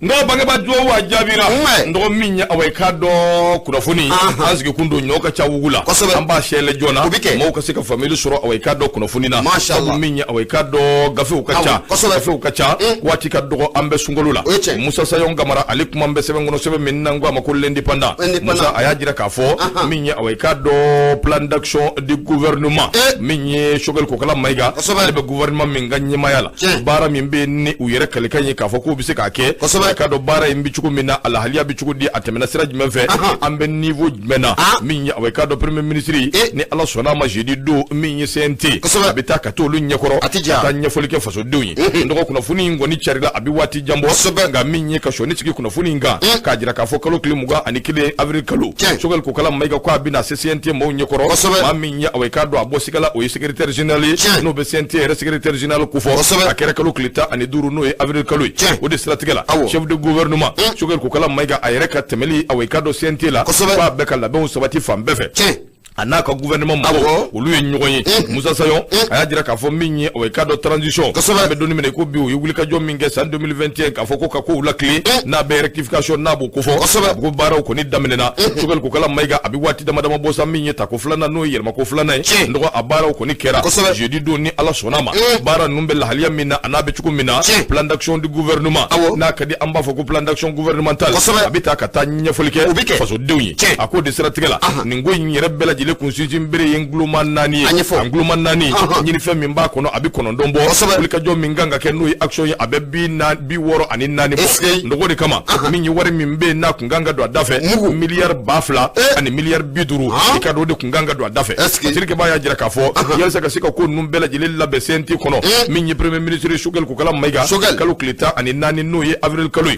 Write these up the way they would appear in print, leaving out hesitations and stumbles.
N bangebaa dugawu a jaabira. N dɔgɔ min ye, awa, i k'a dɔn kunnafoni an sigi kun don, ɲɔ ka ca wugu la, an b'a sɛlɛ joona, maaw ka se ka faamuyali sɔrɔ, awa, i k'a dɔn kunnafoni na. Sabu min ye, awa, i k'a dɔn gafew ka ca, gafew ka ca, waati ka dɔgɔ, an bɛ sunkalo la. Musa Sayɔn Kamara, ale kuma bɛ sɛbɛn kɔnɔ, sɛbɛn min n'an ko a ma ko L'Indépendant. Musa a y'a jira k'a fɔ min ye, awa, i k'a dɔn plan d'action du gouvernement, min ye Choguel Kokala Mayiga, ale bɛ gouvernement min ka ɲɛmaaya la, baara min bɛ ni u yɛrɛ kalikan ye k'a fɔ k'u bɛ se k'a kɛ, k'a dɔn baara in bɛ cogo min na, a lahaliya bɛ cogo di, a tɛmɛna sira jumɛn fɛ, an bɛ niveau jumɛn na. Min ye, awa, i k'a dɔn premier ministre, ni Ala sɔnna a ma, jeudi don, min ye CNT, a bɛ taa ka t'olu ɲɛkɔrɔ ka taa ɲɛfɔli kɛ fasodenw ye. N dɔgɔ, kunnafoni in kɔni carila, a bɛ waati jan bɔ, nka min ye ka sɔnni sigi kunnafoni in kan k'a jira k'a fɔ kalo tile 21 avril kalo, Choguel Kokala Mayiga ko a bɛna se CNT maaw ɲɛkɔrɔ. Maa min ye, awa, i k'a dɔn a bɔ sigala, o ye secrétaire général ye, n'o bɛ CNT yɛrɛ secrétaire général kofɔ. A kɛra kalo tile 15, n'o ye avril kalo ye. O de siratigɛ la, chef de gouvernement Choguel Kokala Mayiga, a yɛrɛ ka tɛmɛli, awa, i k'a dɔn CNT la, k'a bɛɛ ka labɛnw sabati fan bɛɛ fɛ, a n'a ka gouvernement mɔgɔw, olu ye ɲɔgɔn ye. Musa Sayon a y'a jira k'a fɔ min ye, o ye k'a dɔn transition, an bɛ don min na i ko bi, u ye wulikajɔ min kɛ san 2021 k'a fɔ ko ka kow lakile, n'a bɛ rectification, n'a b'o kofɔ, ko baaraw kɔni daminɛna. Choguel Kokala Mayiga, a bɛ waati dama dama bɔ sa, min ye tako filanan, n'o ye yɛlɛmako filanan ye, n dɔgɔ, a baaraw kɔni kɛra. Jeudi don, ni Ala sɔnna ma, baara ninnu bɛ lahaliya min na, a n'a bɛ cogo min na, plan d'action du gouvernement, n'a ka di an b'a fɔ ko plan d'action gouvernemental, a bɛ taa ka taa ɲɛfɔli kɛ fasodenw ye. A k'o de siratigɛ la, nin ko in yɛrɛ bɛɛ lajɛlen kun sinsin bere ye nguloma naani ye. A nguloma naani, ɲinifɛn min b'a kɔnɔ, a bɛ 9 bɔ. Wulikajɔ min kan ka kɛ, n'o ye action ye, a bɛ 64 bɔ. Ndogo de kama, min ye wari min bɛ yen n'a kun kan ka don a da fɛ, miliyari 2000 ani miliyari 50, i ka dɔn o de kun kan ka don a da fɛ. Sirikɛba y'a jira k'a fɔ yalisa ka se ka ko ninnu bɛɛ lajɛlen labɛn CNT kɔnɔ, min ye premier ministre Choguel Kokala Mayiga, kalo tile 14, n'o ye avril kalo ye,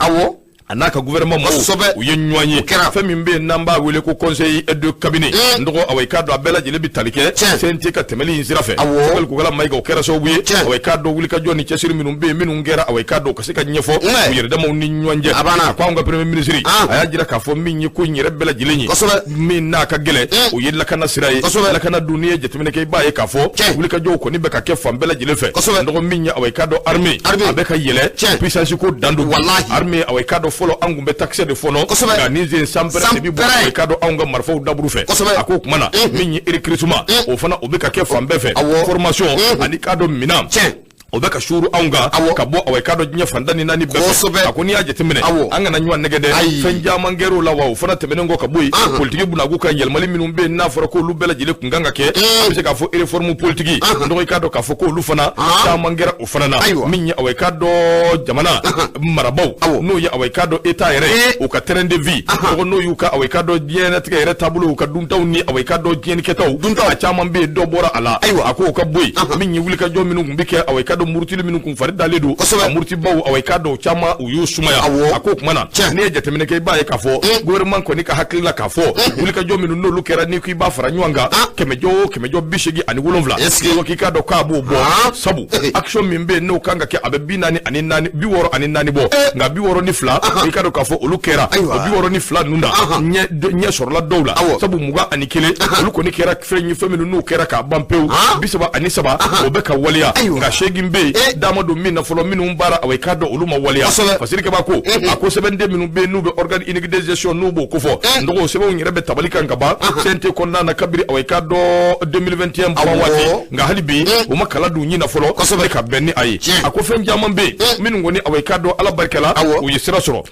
a n'a ka gouvernement mɔgɔw, u ye ɲɔgɔn ye. Fɛn min bɛ yen n'an b'a wele ko conseil de cabinet, n dɔgɔ, awa, i k'a dɔn a bɛɛ lajɛlen bɛ tali kɛ CNT ka tɛmɛli in sira fɛ. Choguel Kokala Mayiga, o kɛra sababu ye, awa, i k'a dɔn wulikajɔ ni cɛsiri minnu bɛ yen, minnu kɛra, awa, i k'a dɔn ka se ka ɲɛfɔ u yɛrɛ damaw ni ɲɔgɔn cɛ. A ko anw ka premier ministre, a y'a jira k'a fɔ min ye ko in yɛrɛ bɛɛ lajɛlen ye, min n'a ka gɛlɛn, o ye lakana sira ye. Lakana dun, n'i ye jateminɛ kɛ, i b'a ye k'a fɔ wulikajɔw kɔni bɛ ka kɛ fan bɛɛ lajɛlen fɛ. N dɔgɔ, min ye, awa, i k'a dɔn armée, a bɛ ka yɛlɛ puissance ko dan don. Armée, awa, i k'a dɔn fɔlɔ an tun bɛ takisɛ de fɔnɔ, nka nin sen sanpɛrɛn de bɛ bɔ, awa, i k'a dɔn anw ka marifaw daburu fɛ. A k'o tuma na, min ye recrutement, o fana o bɛ ka kɛ fan bɛɛ fɛ, formation ani k'a dɔn minɛn, o bɛ ka suuru anw kan ka bɔ, awa, i k'a dɔn diɲɛ fan tan ni naani bɛɛ fɛ. A ko n'i y'a jateminɛ, an kana ɲɔgɔn nɛgɛ dɛ, fɛn caman kɛr'o la. Wa o fana tɛmɛnen kɔ ka bɔ yen, politiki bunakun kan, yɛlɛmali minnu bɛ yen n'a fɔra k'olu bɛɛ lajɛlen kun kan ka kɛ, an bɛ se k'a fɔ réforme politique, n dɔgɔ, i k'a dɔn k'a fɔ k'olu fana caman kɛra o fana na. Min ye, awa, i k'a dɔn jamana marabaaw, n'o ye, awa, i k'a dɔn état yɛrɛ, u ka train de vie, dɔgɔ, n'o y'u ka, awa, i k'a dɔn diɲɛlatigɛ yɛrɛ taabolo, u ka duntaw ni, awa, i k'a dɔn diɲɛnikɛtaw, a caman bɛ yen, dɔ bɔra a la. A k'o ka bɔ yen. Min ye wulikajɔ minnu tun bɛ kɛ, awa, i k'a dɔn murutili minnu kun fari dalen don, a murutibaw, awa, i k'a dɔn caman u y'u sumaya. A k'o tuma na, n'i ye jateminɛ kɛ, i b'a ye k'a fɔ gouvernement kɔni ka hakili la k'a fɔ wulikajɔ minnu n'olu kɛra, n'i ko i b'a fara ɲɔgɔn kan, kɛmɛjɔ o kɛmɛjɔ 87, k'i k'a dɔn k'a b'o bɔ, sabu action min bɛ yen n'o kan ka kɛ, a bɛ 44, 64 bɔ, nka 62, i k'a dɔn k'a fɔ olu kɛra. O 62 ninnu na, ɲɛ sɔrɔla dɔw la, sabu 21, olu kɔni kɛra fɛn ye, fɛn minnu n'u kɛra k'a ban pewu. 33, o bɛ ka waleya, nka 8 bɛ yen, dama don min na fɔlɔ, minnu baara, awa, i k'a dɔn olu ma waleya. Fasirikɛba ko a ko sɛbɛnden minnu bɛ yen n'u bɛ organe unique de gestion, n'u b'o kofɔ, n dɔgɔ, sɛbɛnw yɛrɛ bɛ tabali kan ka ban CNT kɔnɔna na kabiri, awa, i k'a dɔn 2021 ban waati, nka hali bi u ma kala don ɲin na fɔlɔ ka bɛn ni a ye. A ko fɛn caman bɛ yen minnu kɔni, awa, i k'a dɔn Ala barika la, u ye sira sɔrɔ,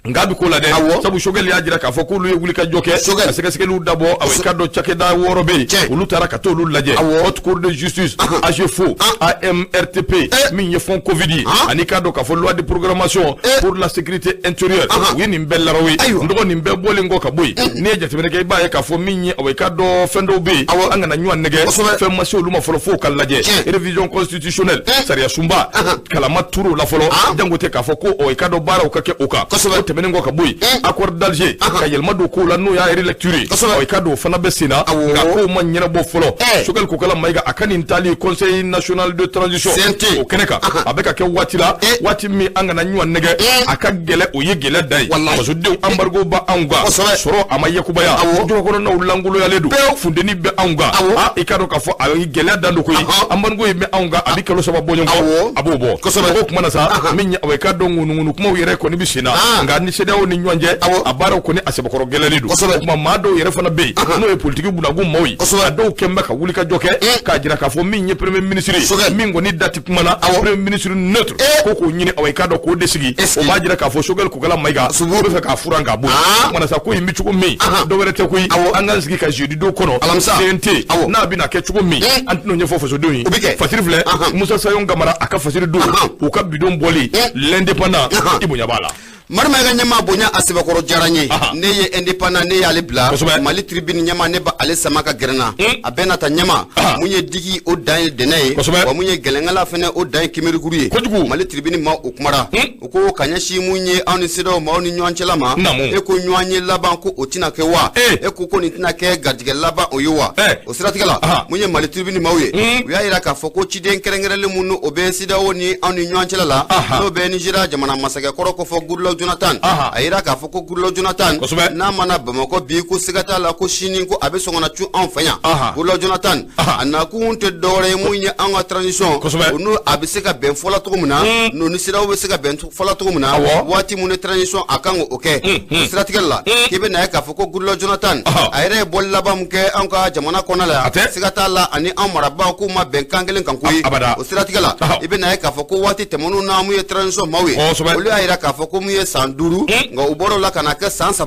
nka bɛ ko la dɛ, sabu Choguel y'a jira k'a fɔ k'olu ye wulikajɔ kɛ ka sɛgɛsɛgɛliw dabɔ. Awa, i k'a dɔn cakɛda 6 bɛ yen, olu taara ka t'olu lajɛ: Haute Cour de justice, AGFO, AMRTP, min ye fonds Covid ye, ani k'a dɔn k'a fɔ loi de programmation pour la sécurité intérieure. U ye nin bɛɛ laraw ye. N dɔgɔ, nin bɛɛ bɔlen kɔ ka bɔ yen, n'i ye jateminɛ kɛ, i b'a ye k'a fɔ min ye, awa, i k'a dɔn fɛn dɔw bɛ yen, an kana ɲɔgɔn nɛgɛ, fɛn ma se olu ma fɔlɔ f'o ka lajɛ. Révision constitutionnelle, sariya sunba kalama turu la fɔlɔ, jango tɛ k'a fɔ ko, ɔ, i k'a dɔn baaraw ka kɛ o kan. O tɛmɛnen tɛmɛnen kɔ ka bɔ yen, accord d'Alger ka yɛlɛma don kow la, n'o y'a relecture ye, i k'a dɔn o fana bɛ sen na, nka kow ma ɲɛnabɔ fɔlɔ. Choguel Kokalla Maïga a ka nin taali Conseil national de transition o kɛnɛ kan, a bɛ ka kɛ waati la, waati min an kana ɲɔgɔn nɛgɛ, a ka gɛlɛ, o ye gɛlɛ da ye. Fasodenw, embargo b'anw kan, sɔrɔ a ma yakubaya, jɔkɔrɔnaw lankoloyalen don, funteni bɛ anw kan. I k'a dɔn k'a fɔ a ye gɛlɛya dan don koyi. Embargo in bɛ anw kan, a bɛ kalo 3 bɔ ɲɔgɔn kɔ, a b'o bɔ. O kuma na sa, min ye i k'a dɔn ŋunuŋunu kumaw yɛrɛ kɔni bɛ sen na, nka ni CEDEAO ni ɲɔgɔn cɛ a baaraw kɔni a sɛbɛkɔrɔ gɛlɛlen don. O tuma maa dɔw yɛrɛ fana bɛ yen, n'o ye politiki bunakun maaw ye, a dɔw kɛn bɛ ka wuli ka jɔ kɛ k'a jira k'a fɔ min ye premier ministre ye, min kɔni da tɛ kuma na, premier ministre neutre, ko k'o ɲini, i k'a dɔn k'o de sigi. O b'a jira k'a fɔ Choguel Kokalla Maïga bɛ fɛ k'a furan k'a bɔ yen. O sa ko in bɛ cogo min, dɔ wɛrɛ tɛ koyi, an k'an sigi ka jeudi don kɔnɔ CNT n'a bɛna kɛ cogo min, an tɛn'o ɲɛfɔ fasodenw ye. Fasiri filɛ, Musa Sayon Kamara a ka fasiri don, u ka bidon bɔli L'Indépendant, i bonya b'a la. Marima ka ɲɛma bonya a sɛbɛkɔrɔ diyara n ye. Ne ye Indépendant, ne y'ale bila. Mali Tribune ɲɛma, ne b'ale sama ka gɛrɛ na. A bɛɛ nata ɲɛma, mun ye digi, o dan ye dɛnɛ ye, wa mun ye gɛlɛnkala fɛnɛ, o dan ye kimerikuru ye. Mali Tribune ma o kumara, o ko ka ɲɛsin mun ye anw ni CEDEAO maaw ni ɲɔgɔn cɛla ma. E ko ɲɔgɔn ye laban ko o tɛna kɛ wa? E ko nin tɛna kɛ garijɛgɛ laban o ye wa? O siratigɛ la, mun ye Mali Tribune maaw ye, u y'a yira k'a fɔ ko ciden kɛrɛnkɛrɛnlen mun o bɛ CEDEAO ni anw ni ɲɔgɔn cɛla la, n'o bɛ Nizeriya jamana masakɛ kɔrɔ ko fɔ Goodluck Jonathan, a yira k'a fɔ ko Goodluck Jonathan n'a mana Bamakɔ bi, ko siga t'a la ko sini ko a bɛ sɔn ka na cun anw fɛ yan. Goodluck Jonathan a nakun tɛ dɔwɛrɛ ye mun ye an ka transition o n'o a bɛ se ka bɛn fɔla cogo min na, n'o ni CEDEAO bɛ se ka bɛn fɔla cogo min na, waati mun ni transition a kan k'o kɛ. O siratigɛ la, k'i bɛ na ye k'a fɔ ko Goodluck Jonathan a yɛrɛ ye bɔli laban min kɛ an ka jamana kɔnɔ la yan, siga t'a la ani anw marabaaw k'u ma bɛn kan kelen kan koyi. O siratigɛ la, i bɛ na ye k'a fɔ ko waati tɛmɛnenw na, mun ye transition maaw ye, olu y'a yira k'a fɔ ko mun ye san 5, nka u bɔr'o la ka na kɛ san 3.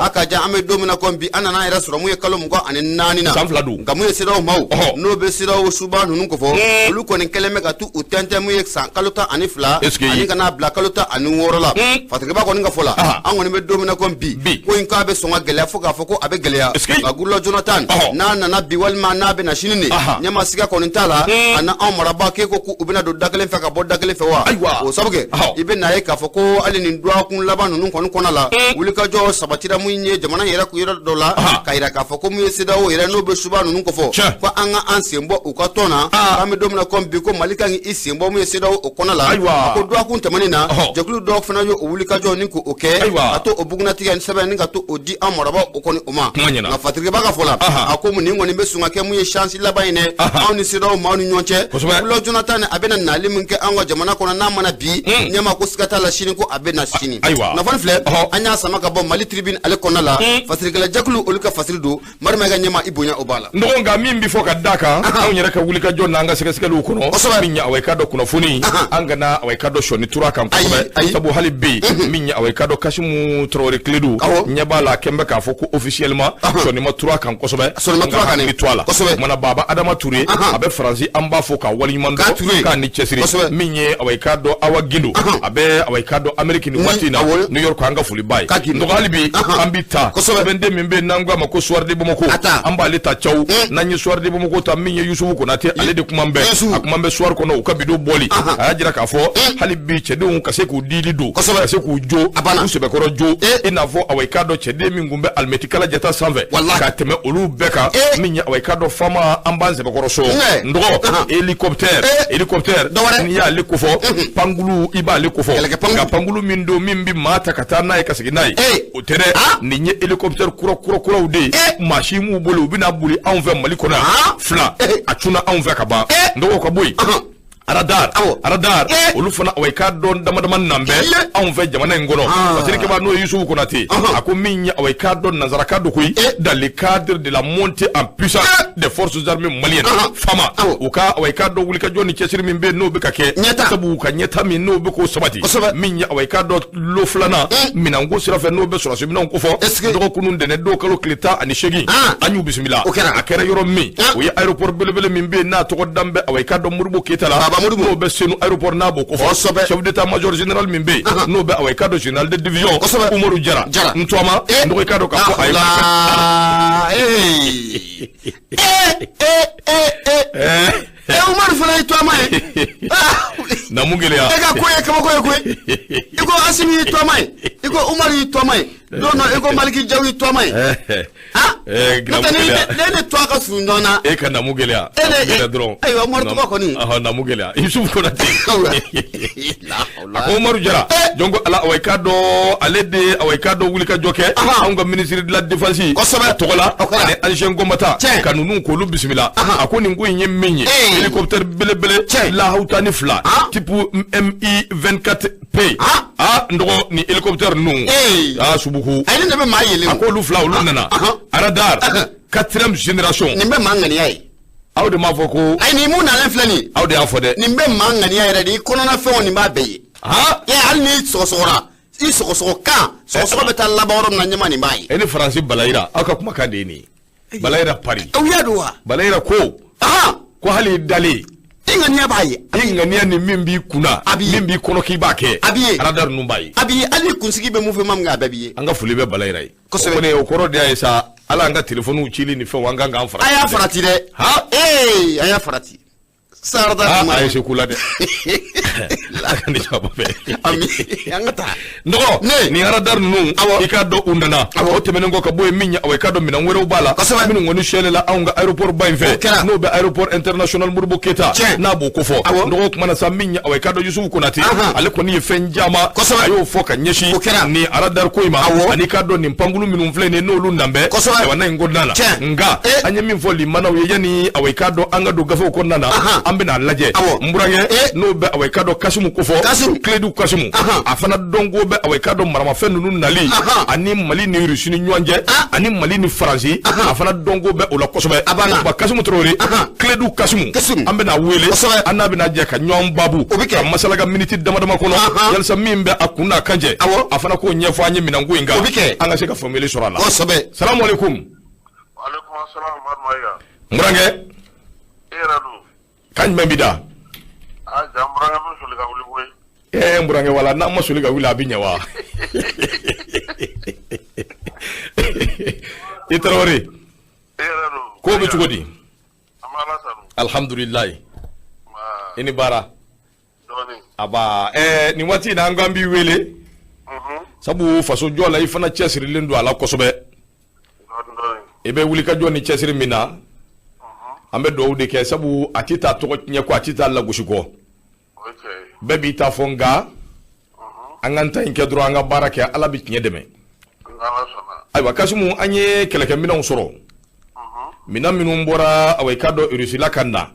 A ka jan an bɛ don min na komi bi, an nana yɛrɛ sɔrɔ mun ye kalo 24 na. San 2 don. Nka mun ye CEDEAO maaw, n'o bɛ CEDEAO suba ninnu kofɔ, olu kɔni kɛlen bɛ ka t'u tɛntɛn mun ye san kalo 12 ani ka n'a bila kalo 16 la. Fatigiba kɔni ka fɔ la, an kɔni bɛ don min na komi bi, ko in k'a bɛ sɔn ka gɛlɛya fo k'a fɔ ko a bɛ gɛlɛya. Nka Goodluck Jonathan n'a nana bi walima n'a bɛ na sini de, ɲɛma siga kɔni t'a la, a na anw marabaa k'e ko k'u bɛna don da kelen fɛ ka bɔ da kelen fɛ wa? O sabu kɛ, i bɛ na ye k'a fɔ ko hali nin dɔgɔkun laban ninnu kɔni kɔnɔ la, wulikajɔ sabatira mun ye jamana yɛrɛ yɔrɔ dɔ la, k'a yira k'a fɔ ko mun ye CEDEAO yɛrɛ n'o bɛ suba ninnu kofɔ, ko an ka an sen bɔ u ka tɔn na. K'an bɛ don min na komi bi, ko Mali kan k'i sen bɔ mun ye CEDEAO o kɔnɔ la. A ko dɔgɔkun tɛmɛnen na, jɛkulu dɔw fana ye o wulikajɔ ni k'o kɛ, ka to o bugunnatigɛ sɛbɛn ni ka to o di an marabaaw o kɔni o ma. Nka Fatigiba ka fɔ la, a ko nin kɔni bɛ sɔn ka kɛ mun ye chance laban ye dɛ, anw ni CEDEAO maaw ni ɲɔgɔn cɛ. Goodluck Jonathan a bɛna nali min kɛ an ka jamana kɔnɔ n'a mana bi, ɲɛma ko siga t'a la sini ko a bɛ na sini. Kunnafoni filɛ, an y'a sama ka bɔ Mali Tribune ale kɔnɔna la, fasirikɛla jɛkulu olu ka fasiri don. Marima ka ɲɛma, i bonya o b'a la. N dɔgɔ, nka min bɛ fɔ ka da kan, anw yɛrɛ ka wulikajɔ n'an ka sɛgɛsɛgɛliw kɔnɔ, min ye awa i k'a dɔn kunnafoni, an kana awa i k'a dɔn sɔnni tura kan kosɛbɛ, sabu hali bi min ye awa i k'a dɔn Kasimu Tarawele Kiledu ɲɛ b'a la, kɛn bɛ k'a fɔ ko officiellement sɔnni ma tura kan kosɛbɛ, sɔnni ma tura kan dɛ, to a la. Kumana Baba Adama Ture, a bɛ Faransi, an b'a fɔ k'a waleɲuman dɔn k'a ni cɛsiri. Min ye awa i k'a dɔn Awa Gindo, a bɛ awa i k'a dɔn Amérique nin waati in na, New York, an ka foli b'a ye. N dɔgɔ, hali bi an bi taa sɛbɛnden min bɛ yen n'an ko a ma ko Soir de Bamako, an b'ale ta caw. N'an ye Soir de Bamako ta, min ye Yusufu Konate, ale de kuma bɛ, a kuma bɛ Soir kɔnɔ, u ka bidon bɔli, a y'a jira k'a fɔ hali bi cɛdenw ka se k'u dili don, ka se k'u jo k'u sɛbɛkɔrɔ jo, i n'a fɔ awa i k'a dɔn cɛden min kun bɛ alimɛtikala jata sanfɛ ka tɛmɛ olu bɛɛ kan, min ye awa i k'a dɔn fama, an b'an sɛbɛkɔrɔ so. N dɔgɔ, hélicoptère, hélicoptère, n'i y'ale kofɔ, pankulu, i b'ale kofɔ, nka pankulu min don min bɛ maa ta ka taa n'a ye ka segin n'a ye, o tɛ dɛ. Nin ye hélicoptère kura kura kuraw de ye, maa si m'u bolo, u bɛna boli anw fɛ Mali kɔnɔ yan. Fila a cunna anw fɛ ka ban. N dɔgɔ, ka bɔ yen, radar, radar olu fana awa i k'a dɔn dama dama nan bɛ anw fɛ jamana in kɔnɔ. Fasiri kɛba, n'o ye Yusufu Konate, a ko min ye awa i k'a dɔn nansaraka don koyi, dans le cadre de la montée en puissance des forces armées maliennes, FAMA, u ka awa i k'a dɔn wulikajɔ ni cɛsiri min bɛ yen n'o bɛ ka kɛ, sabu u ka ɲɛta min n'o bɛ k'o sabati, min ye awa i k'a dɔn lo filanan minɛnko sira fɛ, n'o bɛ sɔrɔsi minɛnw kofɔ. Dɔgɔkun ntɛnɛn don kalo tile 18, an y'u bisimila. A kɛra yɔrɔ min, o ye aéroport belebele min bɛ yen n'a tɔgɔ dan bɛ awa i k'a dɔn Modibo Keyita la, n'o bɛ Senu aéroport, n'a b'o kofɔ. Chef d'état major général min bɛ yen, n'o bɛ awa i k'a dɔn général de division Umaru Jara n tɔgɔma, n dɔgɔ, i k'a dɔn k'a fɔ a ye Umaru fana y'i tɔgɔma ye. Namu gɛlɛya. E ka ko ye kabako ye koyi. I ko Asimi y'i tɔgɔma ye. I ko Umaru y'i tɔgɔma ye. Don dɔ i ko Maliki Jaw y'i tɔgɔma ye. N'o tɛ ne ni tɔgɔ ka surun ɲɔgɔn na. E ka namu gɛlɛya. E de dɔrɔn. Ayiwa Umaru tɔgɔ kɔni. Namu gɛlɛya. Yusufu Konate. A ko Umaru Jara. Jɔn ko Ala awa i k'a dɔn ale de awa i k'a dɔn wulikajɔ kɛ. Anw ka ministre de la défense. Kosɛbɛ. Tɔgɔ la. Ani ancien combattant. Ka ninnu k'olu bisimila. A ko nin ko in ye min ye. Hélicoptère belebele. Lahaw 12. Type MI 24P. N dɔgɔ nin hélicoptère ninnu. Subuku. Ayi ne bɛ maa yɛlɛ. A k'olu fila olu nana. Radar 4e génération. Nin bɛ maa ŋaniya ye. Aw de m'a fɔ ko. Ayi nin mun nalen filɛ nin. Aw de y'a fɔ dɛ. Nin bɛ maa ŋaniya yɛrɛ de i kɔnɔna fɛnw nin b'a bɛɛ ye. Hali n'i sɔgɔsɔgɔra i sɔgɔsɔgɔ kan sɔgɔsɔgɔ bɛ taa laban yɔrɔ min na ɲɛma nin b'a ye. E ni Faransi Balayira aw ka kumakan de ye nin ye. Balayira Paris. Aw y'a dɔn wa. Balayira ko. Ko hali i dalen. I ŋaniya b'a ye. I ŋaniya ni min b'i kunna. Min b'i kɔnɔ k'i b'a kɛ. A b'i ye. Radar ninnu b'a ye. A b'i ye hali ni kunsigi bɛ mun fɛ ma min kɛ a bɛɛ b'i ye. An ka foli bɛ Balayira ye. Kosɛbɛ. O kɔni o kɔrɔ de y'a ye sa ala an ka telefɔniw cili ni fɛnw an kan k'an farati. A y'a farati dɛ. A y'a farati. Sarada a ye se ko la dɛ. A ka ni jaba bɛɛ. Ami an ka taa. Nɔgɔ nin radar ninnu i k'a dɔn u nana. O tɛmɛnen kɔ ka bɔ yen min ye awa i k'a dɔn minɛn wɛrɛw b'a la. Minnu kɔni siyɛlɛla anw ka aéroport ba in fɛ. N'o bɛ aéroport international Modibo Keyita. N'a b'o ko fɔ. Nɔgɔ kumana sa min ye awa i k'a dɔn Yusufu Konate. Ale kɔni ye fɛn caman. A y'o fɔ ka ɲɛsin nin radar ko in ma. Ani k'a dɔn nin pankulu minnu filɛ nin ye n'olu nan bɛ. Ayiwa n'a in kɔnɔna la. Nka an ye min fɔ limanaw ye yanni awa i k'a dɔn an ka don gafew kɔnɔna na. An bɛna lajɛ n burankɛ n'o bɛ awa i k'a dɔn Kasimu kofɔ Kiledu Kasimu a fana dɔnko bɛ awa i k'a dɔn maramafɛn ninnu nali ani Mali ni Rusi ni ɲɔgɔn cɛ ani Mali ni Faransi a fana dɔnko bɛ o la kosɛbɛ. Kasimu Tarawele Kiledu Kasimu an bɛna wele an n'a bɛna jɛ ka ɲɔgɔn baabu ka masala ka miniti dama dama kɔnɔ yalisa min bɛ a kun n'a kan cɛ a fana k'o ɲɛfɔ an ye minɛnko in kan an ka se ka faamuyali sɔrɔ a la. Salamu aleykum. N burankɛ. Kan jumɛn b'i da? Ja n burankɛ bɛ soli ka wuli koyi. N burankɛ wala n'an ma soli ka wuli a bɛ ɲɛ wa? I Tarawele. E yɛrɛ don. Ko bɛ cogo di? An bɛ Ala tanu. Alihamudulilayi. I ni baara. Dɔɔnin. Aba nin waati in na an k'an b'i wele. Sabu faso jɔ la i fana cɛsirilen don a la kosɛbɛ. Dɔɔnin dɔɔnin. I bɛ wulikajɔ ni cɛsiri min na. An bɛ dugawu de kɛ sabu a tɛ taa tɔgɔ tiɲɛ kɔ a tɛ taa lagosi kɔ. Bɛɛ b'i ta fɔ nka an k'an ta in kɛ dɔrɔn an ka baara kɛ Ala bɛ tiɲɛ dɛmɛ. Ayiwa Kasimu an ye kɛlɛkɛminɛnw sɔrɔ. Minɛn minnu bɔra awa i k'a dɔn Russie la ka na.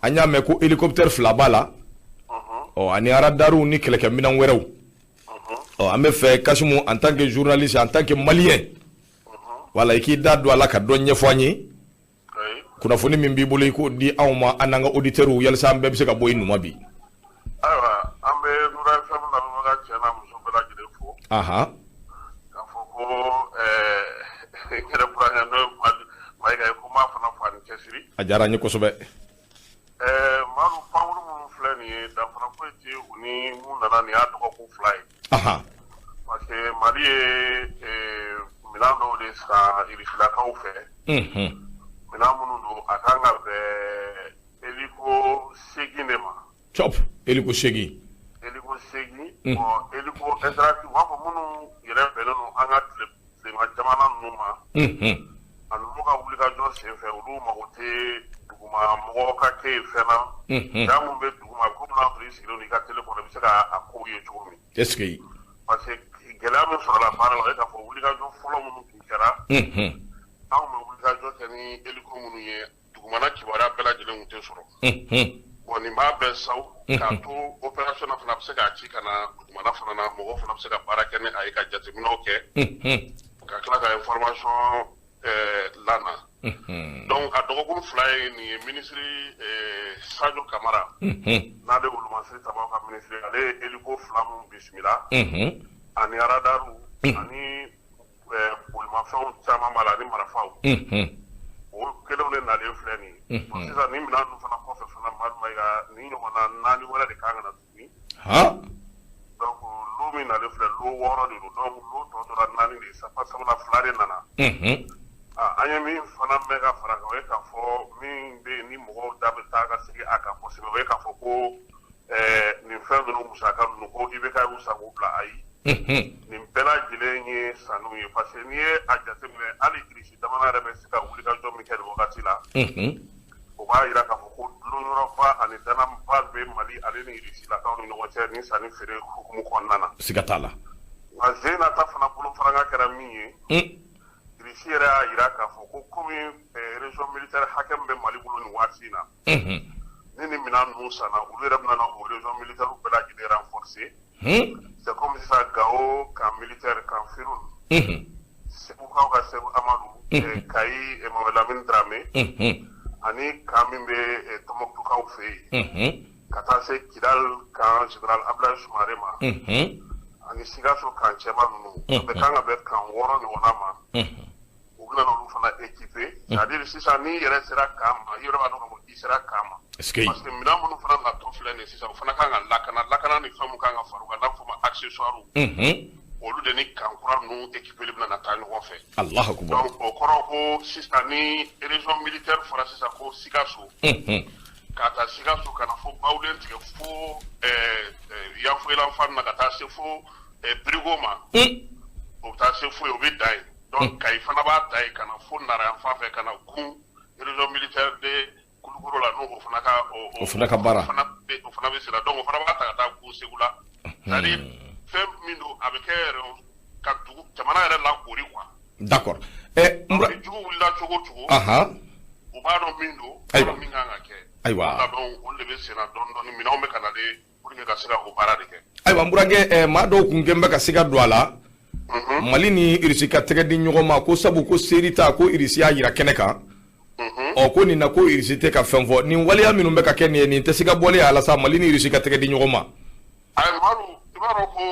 An y'a mɛn ko hélicoptère 2 b'a la. Ɔ ani radariw ni kɛlɛkɛminɛn wɛrɛw. Ɔ an bɛ fɛ Kasimu en tant que journaliste en tant que malien. Wala i k'i da don a la ka dɔ ɲɛfɔ an ye. Kunnafoni min b'i bolo i k'o di anw ma an n'an ka auditeurs yalisa an bɛɛ bɛ se ka bɔ i numa bi. Ayiwa an bɛ Nura FM lamɛnbaga cɛ n'a muso bɛɛ lajɛlen fo. K'a fɔ ko n yɛrɛ burankɛ n'o ye Mayiga ye ko n b'a fana fo a ni cɛsiri. A diyara n ye kosɛbɛ. Madu pankuru minnu filɛ nin ye danfara foyi tɛ u ni mun nana nin y'a dɔgɔkun 2 ye. Parce que Mali ye minɛn dɔw de san Irisilakaw fɛ. Minɛn minnu don a kan ka bɛn hélico 8 de ma. Cɔp hélico 8. Hélico 8. Bon hélico interactive u b'a fɔ minnu yɛrɛ bɛnnen don an ka tilema jamana ninnu ma. A ninnu ka wulikajɔ senfɛ olu mago tɛ duguma mɔgɔ ka kɛ yen fɛn na. Ja mun bɛ duguma komi n'a sɔrɔ i sigilen don i ka télé kɔnɔ i bɛ se ka a kow ye cogo min. Est-ce que. Parce que gɛlɛya min sɔrɔla baara la o ye k'a fɔ wulikajɔ fɔlɔ minnu tun kɛra. Anw bɛ wulikajɔ kɛ ni hélico minnu ye dugumana kibaruya bɛɛ lajɛlen tun tɛ sɔrɔ. Bon nin b'a bɛɛ saw k'a to opération na fana a bɛ se k'a ci ka na dugumana fana na mɔgɔw fana bɛ se ka baara kɛ ni a ye ka jateminɛw kɛ. Ka tila ka information lana. Donc a dɔgɔkun 2 ye nin ye ministre Sadio Kamara. N'ale wolomasiri tabaw ka ministre ale ye hélico 2 mun bisimila. Ani radariw ani bolimafɛnw caman b'a la ani marifaw. O kelenw de nalen filɛ nin ye. Sisan nin minɛn ninnu fana kɔfɛ fana Madu Mayiga nin ɲɔgɔnna 4 wɛrɛ de kan ka na tuguni. Donc lo min nalen filɛ lo 6 de don donc lo tɔ tora 4 de ye sabula 2 de nana. An ye min fana mɛn ka fara kan, o ye k'a fɔ min bɛ yen ni mɔgɔw da bɛ taa ka segin a kan kosɛbɛ, o ye k'a fɔ ko nin fɛn ninnu musaka ninnu ko IBK y'u sago bila. Ayi, nin bɛɛ lajɛlen ye sanu ye, parce que n'i ye a jateminɛ, hali Irisi jamana yɛrɛ bɛ se ka wulikajɔ min kɛ nin wagati la, o b'a jira k'a fɔ ko dulonyɔrɔba ani danaba bɛ Mali ale ni Irisilakaw ni ɲɔgɔn cɛ nin sanni feere hukumu kɔnɔna na. Siga t'a la. Nka zen na ta fana bolofaranka kɛra min ye, Irisi yɛrɛ y'a jira k'a fɔ ko komi région militaire hakɛ min bɛ Mali bolo nin waati in na, ni minɛn ninnu sanna, olu yɛrɛ bɛna o région militaire bɛɛ lajɛlen renforcer. C'est comme sisan Gao camp militaire, camp Firun, Segukaw ka Segu Amadu, Kayi Emmanuel Lamine Dramé, ani camp min bɛ Tɔnbukutukaw fɛ yen, ka taa se Kidal camp général Abdoulaye Soumaré ma, ani Sikaso camp cɛba ninnu, a bɛ kan ka bɛn camp 6 ɲɔgɔnna ma. U bɛna olu fana équiper, c'est-à-dire sisan n'i yɛrɛ sera camp ma, i yɛrɛ b'a dɔn k'a fɔ i sera camp ma. Parce que minɛn minnu fana natɔ filɛ nin ye sisan, o fana kan ka lakana ni fɛn min kan ka fara u kan, n'a bɛ f'o ma accessoire, olu de ni camp kura ninnu équipé bɛna na taa ɲɔgɔn fɛ. Allahu akbar. Donc o kɔrɔ ko sisan ni région militaire fɔra sisan ko Sikaso, ka taa Sikaso ka na fo Bawulen tigɛ fo Yanfoyila fan na, ka taa se fo Birigo ma, o bɛ taa se fo yen, o bɛ dan yen. Donc Kayi fana b'a ta yen ka na fo Nara yan fan fɛ, ka na gun région militaire de Kulukoro la, n'o fana ka o fana ka baara o fana bɛ sira. Donc o fana b'a ta ka taa gun Segu la. C'est-à-dire fɛn min don, a bɛ kɛ yɛrɛ ka dugu jamana yɛrɛ lakoori quoi. D'accord. Ni jugu wulila cogo o cogo, u b'a dɔn min don, u b'a dɔn min kan ka kɛ. Ayiwa. Donc olu de bɛ sen na dɔɔni dɔɔni, minɛnw bɛ ka na de pour que ka se ka o baara de kɛ. Ayiwa, n burankɛ, maa dɔw kun kɛn bɛ ka siga don a la. Mali ni Irisi ka tɛgɛ di ɲɔgɔn ma, ko sabu ko seri ta ko Irisi y'a jira kɛnɛ kan. Ɔ ko nin na ko Irisi tɛ ka fɛn fɔ, nin waleya minnu bɛ ka kɛ nin ye, nin tɛ se ka bɔlen a la sa, Mali ni Irisi ka tɛgɛ di ɲɔgɔn ma. Ayi Madu, i b'a dɔn ko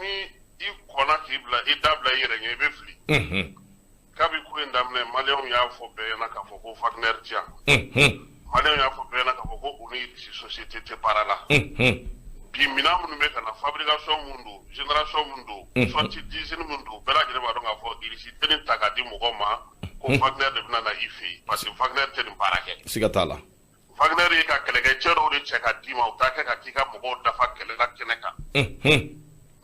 ni i kɔnna k'i bila i da bila i yɛrɛ ɲɛ, i bɛ fili. Kabi ko in daminɛ, Maliyɛnw y'a fɔ bɛɛ ɲɛna k'a fɔ ko Wagner ti yan. Maliyɛnw y'a fɔ bɛɛ ɲɛna k'a fɔ ko u ni Irisi société tɛ baara la. Bi minɛn minnu bɛ ka na, fabrication mun don, génération mun don, sortie d'usine mun don, bɛɛ lajɛlen b'a dɔn k'a fɔ Irisi tɛ nin ta k'a di mɔgɔ ma ko Wagner de bɛna na i fɛ yen, parce que Wagner tɛ nin baara kɛ. Siga t'a la. Wagner ye ka kɛlɛkɛcɛ dɔw de cɛ ka d'i ma, u t'a kɛ ka k'i ka mɔgɔw dafa kɛlɛ la kɛnɛ kan.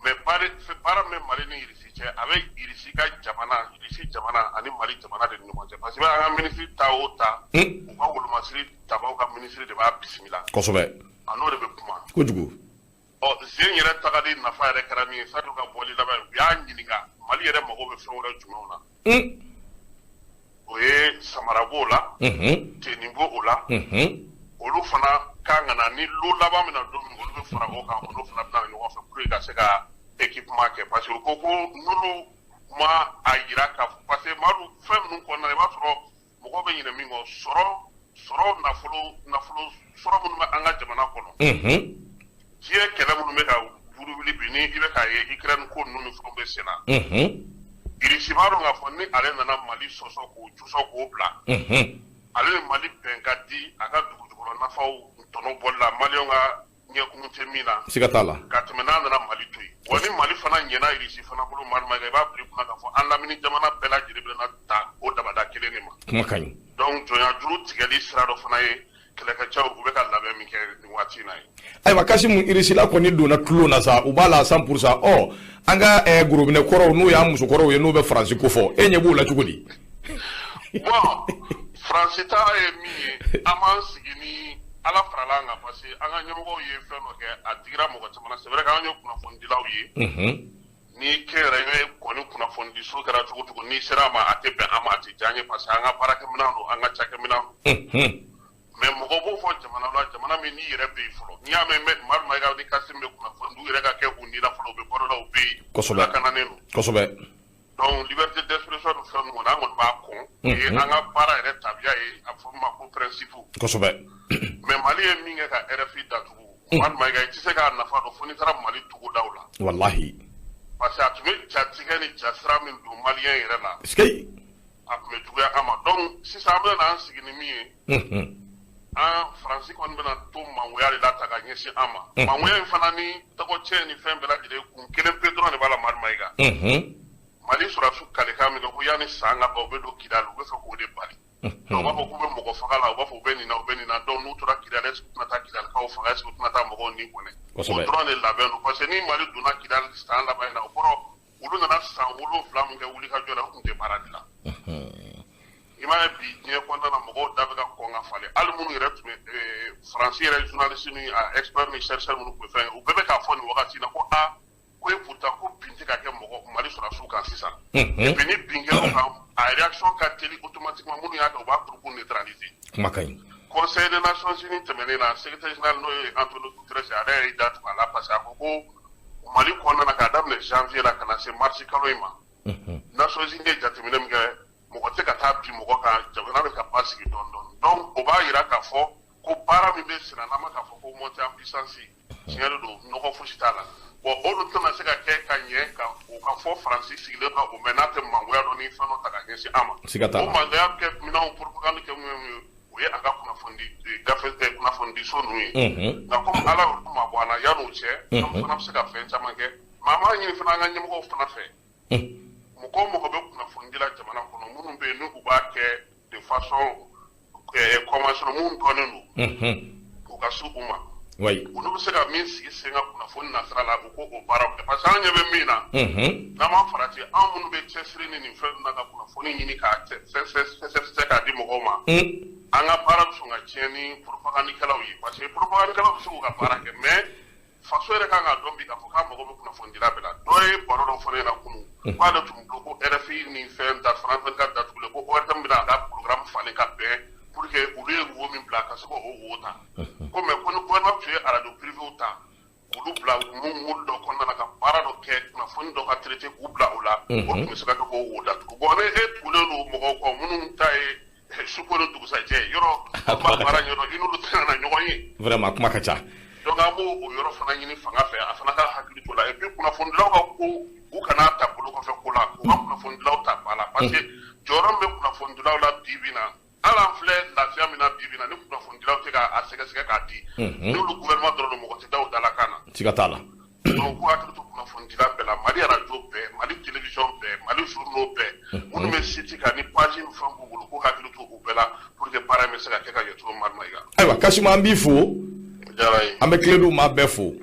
Mais baara min bɛ Mali ni Irisi cɛ, a bɛ Irisi ka jamana, Irisi jamana ani Mali jamana de ni ɲɔgɔn cɛ, parce que an ka minisiri ta o ta, u ka wolomasiri tabaw ka minisiri de b'a bisimila. Kosɛbɛ. A n'o de bɛ kuma. Kojugu. Ɔ zen yɛrɛ tagali nafa yɛrɛ kɛra min ye, Sadio ka bɔli laban ye, u y'a ɲininka Mali yɛrɛ mago bɛ fɛn wɛrɛ jumɛnw na. O ye samara b'o la, tenue b'o la, olu fana kan ka na ni lo laban min na don min, olu bɛ fara o kan, olu fana bɛna ɲɔgɔn fɛ pour que ka se ka équipement kɛ, parce que u ko ko n'olu ma a jira k'a fɔ, parce que Madu, fɛn ninnu kɔnɔna na, i b'a sɔrɔ mɔgɔw bɛ ɲinɛ min kɔ, sɔrɔ nafolo sɔrɔ minnu bɛ an ka jamana kɔnɔ. Diɲɛ kɛlɛ minnu bɛ ka wuli bi, ni i bɛ k'a ye Ukraine ko ninnu ni fɛnw bɛ sen na. Irisi b'a dɔn k'a fɔ ni ale nana Mali sɔsɔ k'o jɔsɔ k'o bila, ale ni Mali bɛn ka di a ka dugu jukɔrɔ nafaw tɔnɔ bɔli la, Maliyɛnw ka ɲɛkumu tɛ min na. Siga t'a la. Ka tɛmɛ n'a nana Mali to yen. Wa ni Mali fana ɲɛna Irisi fana bolo, Mali ma, i b'a bila i kunna k'a fɔ an lamini jamana bɛɛ lajɛlen bɛna ta o dabada kelen de ma. Kuma ka ɲi. Donc jɔnya juru tigɛli sira dɔ fana ye kɛlɛkɛcɛw u bɛ ka labɛn min kɛ nin waati in na ye. Ayiwa, Kasimu, Irisila kɔni donna tulon na sa, u b'a la 100%. Ɔ an ka gorobinɛ kɔrɔw, n'o y'an musokɔrɔw ye, n'o bɛ Faransi ko fɔ, e ɲɛ b'o la cogo di? Bon, Faransi ta ye min ye, an b'an sigi ni Ala farala an kan, parce que an ka ɲɛmɔgɔw ye fɛn dɔ kɛ, a digira mɔgɔ caman na. C'est vrai k'an ye kunnafonidilaw ye. Ni kɛnyɛrɛye kɔni kunnafonidiso kɛra cogo cogo, n'i sera a ma, a tɛ bɛn an ma, a tɛ diya an ye, parce que an ka baarakɛminɛn don, an ka cakɛminɛn don. Mais mɔgɔ b'o fɔ jamana la, jamana min n'i yɛrɛ bɛ yen fɔlɔ, n'i y'a mɛn Madu Mayiga ni Kasimu bɛ kunnafoni d'u yɛrɛ ka kɛ u ni la fɔlɔ, u bɛ balo la, u bɛ yen. Kosɛbɛ. Lakananen don. Kosɛbɛ. Donc liberté d'expression ni fɛn ninnu kɔni, an kɔni b'a kɔn. O ye an ka baara yɛrɛ tabiya ye, a bɛ fɔ min ma ko principe. Kosɛbɛ. Mais Mali ye min kɛ ka RFI datugu, Madu Mayiga, i tɛ se k'a nafa dɔn fo n'i taara Mali togodaw la. Walahi. Parce que a tun bɛ jatigɛ ni jasira min don Maliyɛn yɛrɛ la. A tun bɛ juguya an ma. Donc sisan an bɛna an sigi ni min ye. An Faransi kɔni bɛna to mangoya de la ta ka ɲɛsin an ma. Mangoya in fana ni tɔgɔcɛ ni fɛn bɛɛ lajɛlen kun kelen pe dɔrɔn de b'a la, Madu Mayiga. Mali sɔrɔdasiw kalekan min kɛ ko yanni san ka ban u bɛ don Kidali, u bɛ fɛ k'o de bali. Donc u b'a fɔ k'u bɛ mɔgɔ faga la, u b'a fɔ u bɛ nin na, u bɛ nin na. Donc n'u tora Kidali, est-ce que u tɛna taa Kidalikaw faga, est-ce que u tɛna taa mɔgɔw ni bɔnɛ? O dɔrɔn de labɛn don, parce que ni Mali donna Kidali san laban in na, o kɔrɔ olu nana san 7 min kɛ wulikajɔ la, u tun tɛ baara de la. I m'a ye bi diɲɛ kɔnɔna na, mɔgɔw da bɛ ka kɔn ka falen. Hali minnu yɛrɛ tun bɛ Faransi yɛrɛ journaliste ni expert ni chercheur minnu tun bɛ fɛn, u bɛɛ bɛ k'a fɔ nin wagati in na ko aa, ko et pourtant ko bin tɛ ka kɛ mɔgɔ Mali sɔrɔdasiw kan sisan. Et puis ni bin kɛra u kan, a réaction ka teli automatiquement, minnu y'a kɛ u b'a groupe neutraliser. Kuma ka ɲi. Conseil des Nations Unies tɛmɛnen na, secrétaire général n'o ye Antonio Guterres, ale yɛrɛ y'i da tugu a la, parce que a ko ko Mali kɔnɔna na, k'a daminɛ janvier la ka na se mars kalo in ma, Nations Unies ye jateminɛ min kɛ, mɔgɔ tɛ ka taa bin mɔgɔ kan, jamana bɛ ka basigi dɔɔni dɔɔni. Donc o b'a yira k'a fɔ ko baara min bɛ sen na, n'an ma k'a fɔ ko montée en puissance, tiɲɛ de don, nɔgɔ fosi t'a la. Bon, o dun tɛna se ka kɛ ka ɲɛ ka o ka fɔ Faransi sigilen ka o mɛn n'a tɛ mangoya dɔ ni fɛn dɔ ta ka ɲɛsin an ma. Siga t'a la. O mangoya kɛ minɛnw propagande kɛ mun ye, o ye a ka kunnafoni gafe, kunnafonidiso ninnu ye. Nka komi Ala y'olu mabɔ an na, yan'o cɛ, an fana bɛ se ka fɛn caman kɛ. Mais an b'a ɲini fana an ka ɲɛmɔgɔw fana fɛ, mɔgɔ o mɔgɔ bɛ kunnafoni di la jamana kɔnɔ, minnu bɛ yen n'u b'a kɛ de façon conventionnelle, minnu dɔnnen don, u ka se u ma. Olu bɛ se ka min sigi sen kan kunnafoni nasira la, u k'o baaraw kɛ, parce que an ɲɛ bɛ min na, n'an ma farati, anw minnu bɛ cɛsiri ni nin fɛn ninnu na ka kunnafoni ɲini k'a fɛsɛfɛsɛ k'a di mɔgɔw ma, an ka baara bɛ sɔn ka tiɲɛ ni propagandikɛlaw ye, parce que propagandikɛlaw bɛ se k'u ka baara kɛ, mais faso yɛrɛ kan k'a dɔn bi k'a fɔ k'a mago bɛ kunnafonidila bɛɛ la. Dɔ ye baro dɔ fɔ ne ɲɛna kunun, k'ale tun bolo ko RFI ni fɛn da France 24 datugulen, ko ORTM bɛna a ka programme falen ka bɛn pour que olu ye wo min bila ka se k'o wo ta, ko mais ko ni gouvernement tun ye radio privéw ta k'olu bila moule dɔ kɔnɔna na ka baara dɔ kɛ, kunnafoni dɔ ka traité k'u bila o la, o tun bɛ se ka kɛ k'o wo datugu. Bon, ne e tugulen don mɔgɔw kɔ minnu ta ye suko ni dugusajɛ yɔrɔ, an b'a baara ɲɛdɔn, i n'olu tɛna na ɲɔgɔn ye. Vraiment, kuma ka ca. Donc an b'o o yɔrɔ fana ɲini fanga fɛ, a fana ka hakili to la. Et puis kunnafonidilaw ka ko, u kana ta bolo kɔfɛ ko la, u ka kunnafonidilaw ta ba la, parce que jɔyɔrɔ min bɛ kunnafonidilaw la bi bi in na, hali an filɛ lafiya min na bi bi in na, ni kunnafonidilaw tɛ k'a sɛgɛsɛgɛ k'a di, n'olu gouvernement dɔrɔn don, mɔgɔ tɛ da o dalakan na. Siga t'a la. Donc k'u hakili to kunnafonidila bɛɛ la, Mali radio bɛɛ, Mali télévision bɛɛ, Mali journaux bɛɛ, minnu bɛ site kan ni page ni fɛn b'u bolo, k'u hakili to u bɛɛ la pour que baara in bɛ se ka kɛ ka ɲɛ cogo min Mayiga. Ayiwa Kasimu, an b'i fo. An bɛ Kledu maa bɛɛ fo.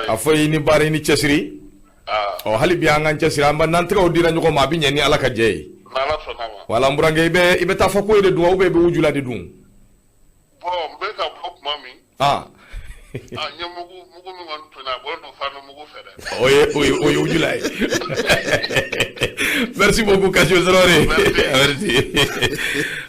A fɔ i ni baara, i ni cɛsiri. Ɔ, hali bi an k'an cɛsiri, an n'an tɛgɛw dira ɲɔgɔn ma, a bɛ ɲɛ ni Ala ka jɛ ye. Wala n burankɛ, i bɛ taa fɔ ko e de dun wa, ou bien i bɛ wujula de dun? Bon, n bɛ ka bɔ tuma min. Ah. Ah, n ye mugu mugu min kɔni tonna, a bɔlen don farine mugu fɛ dɛ. O ye wujula ye. Merci beaucoup Kassim Traoré. Merci.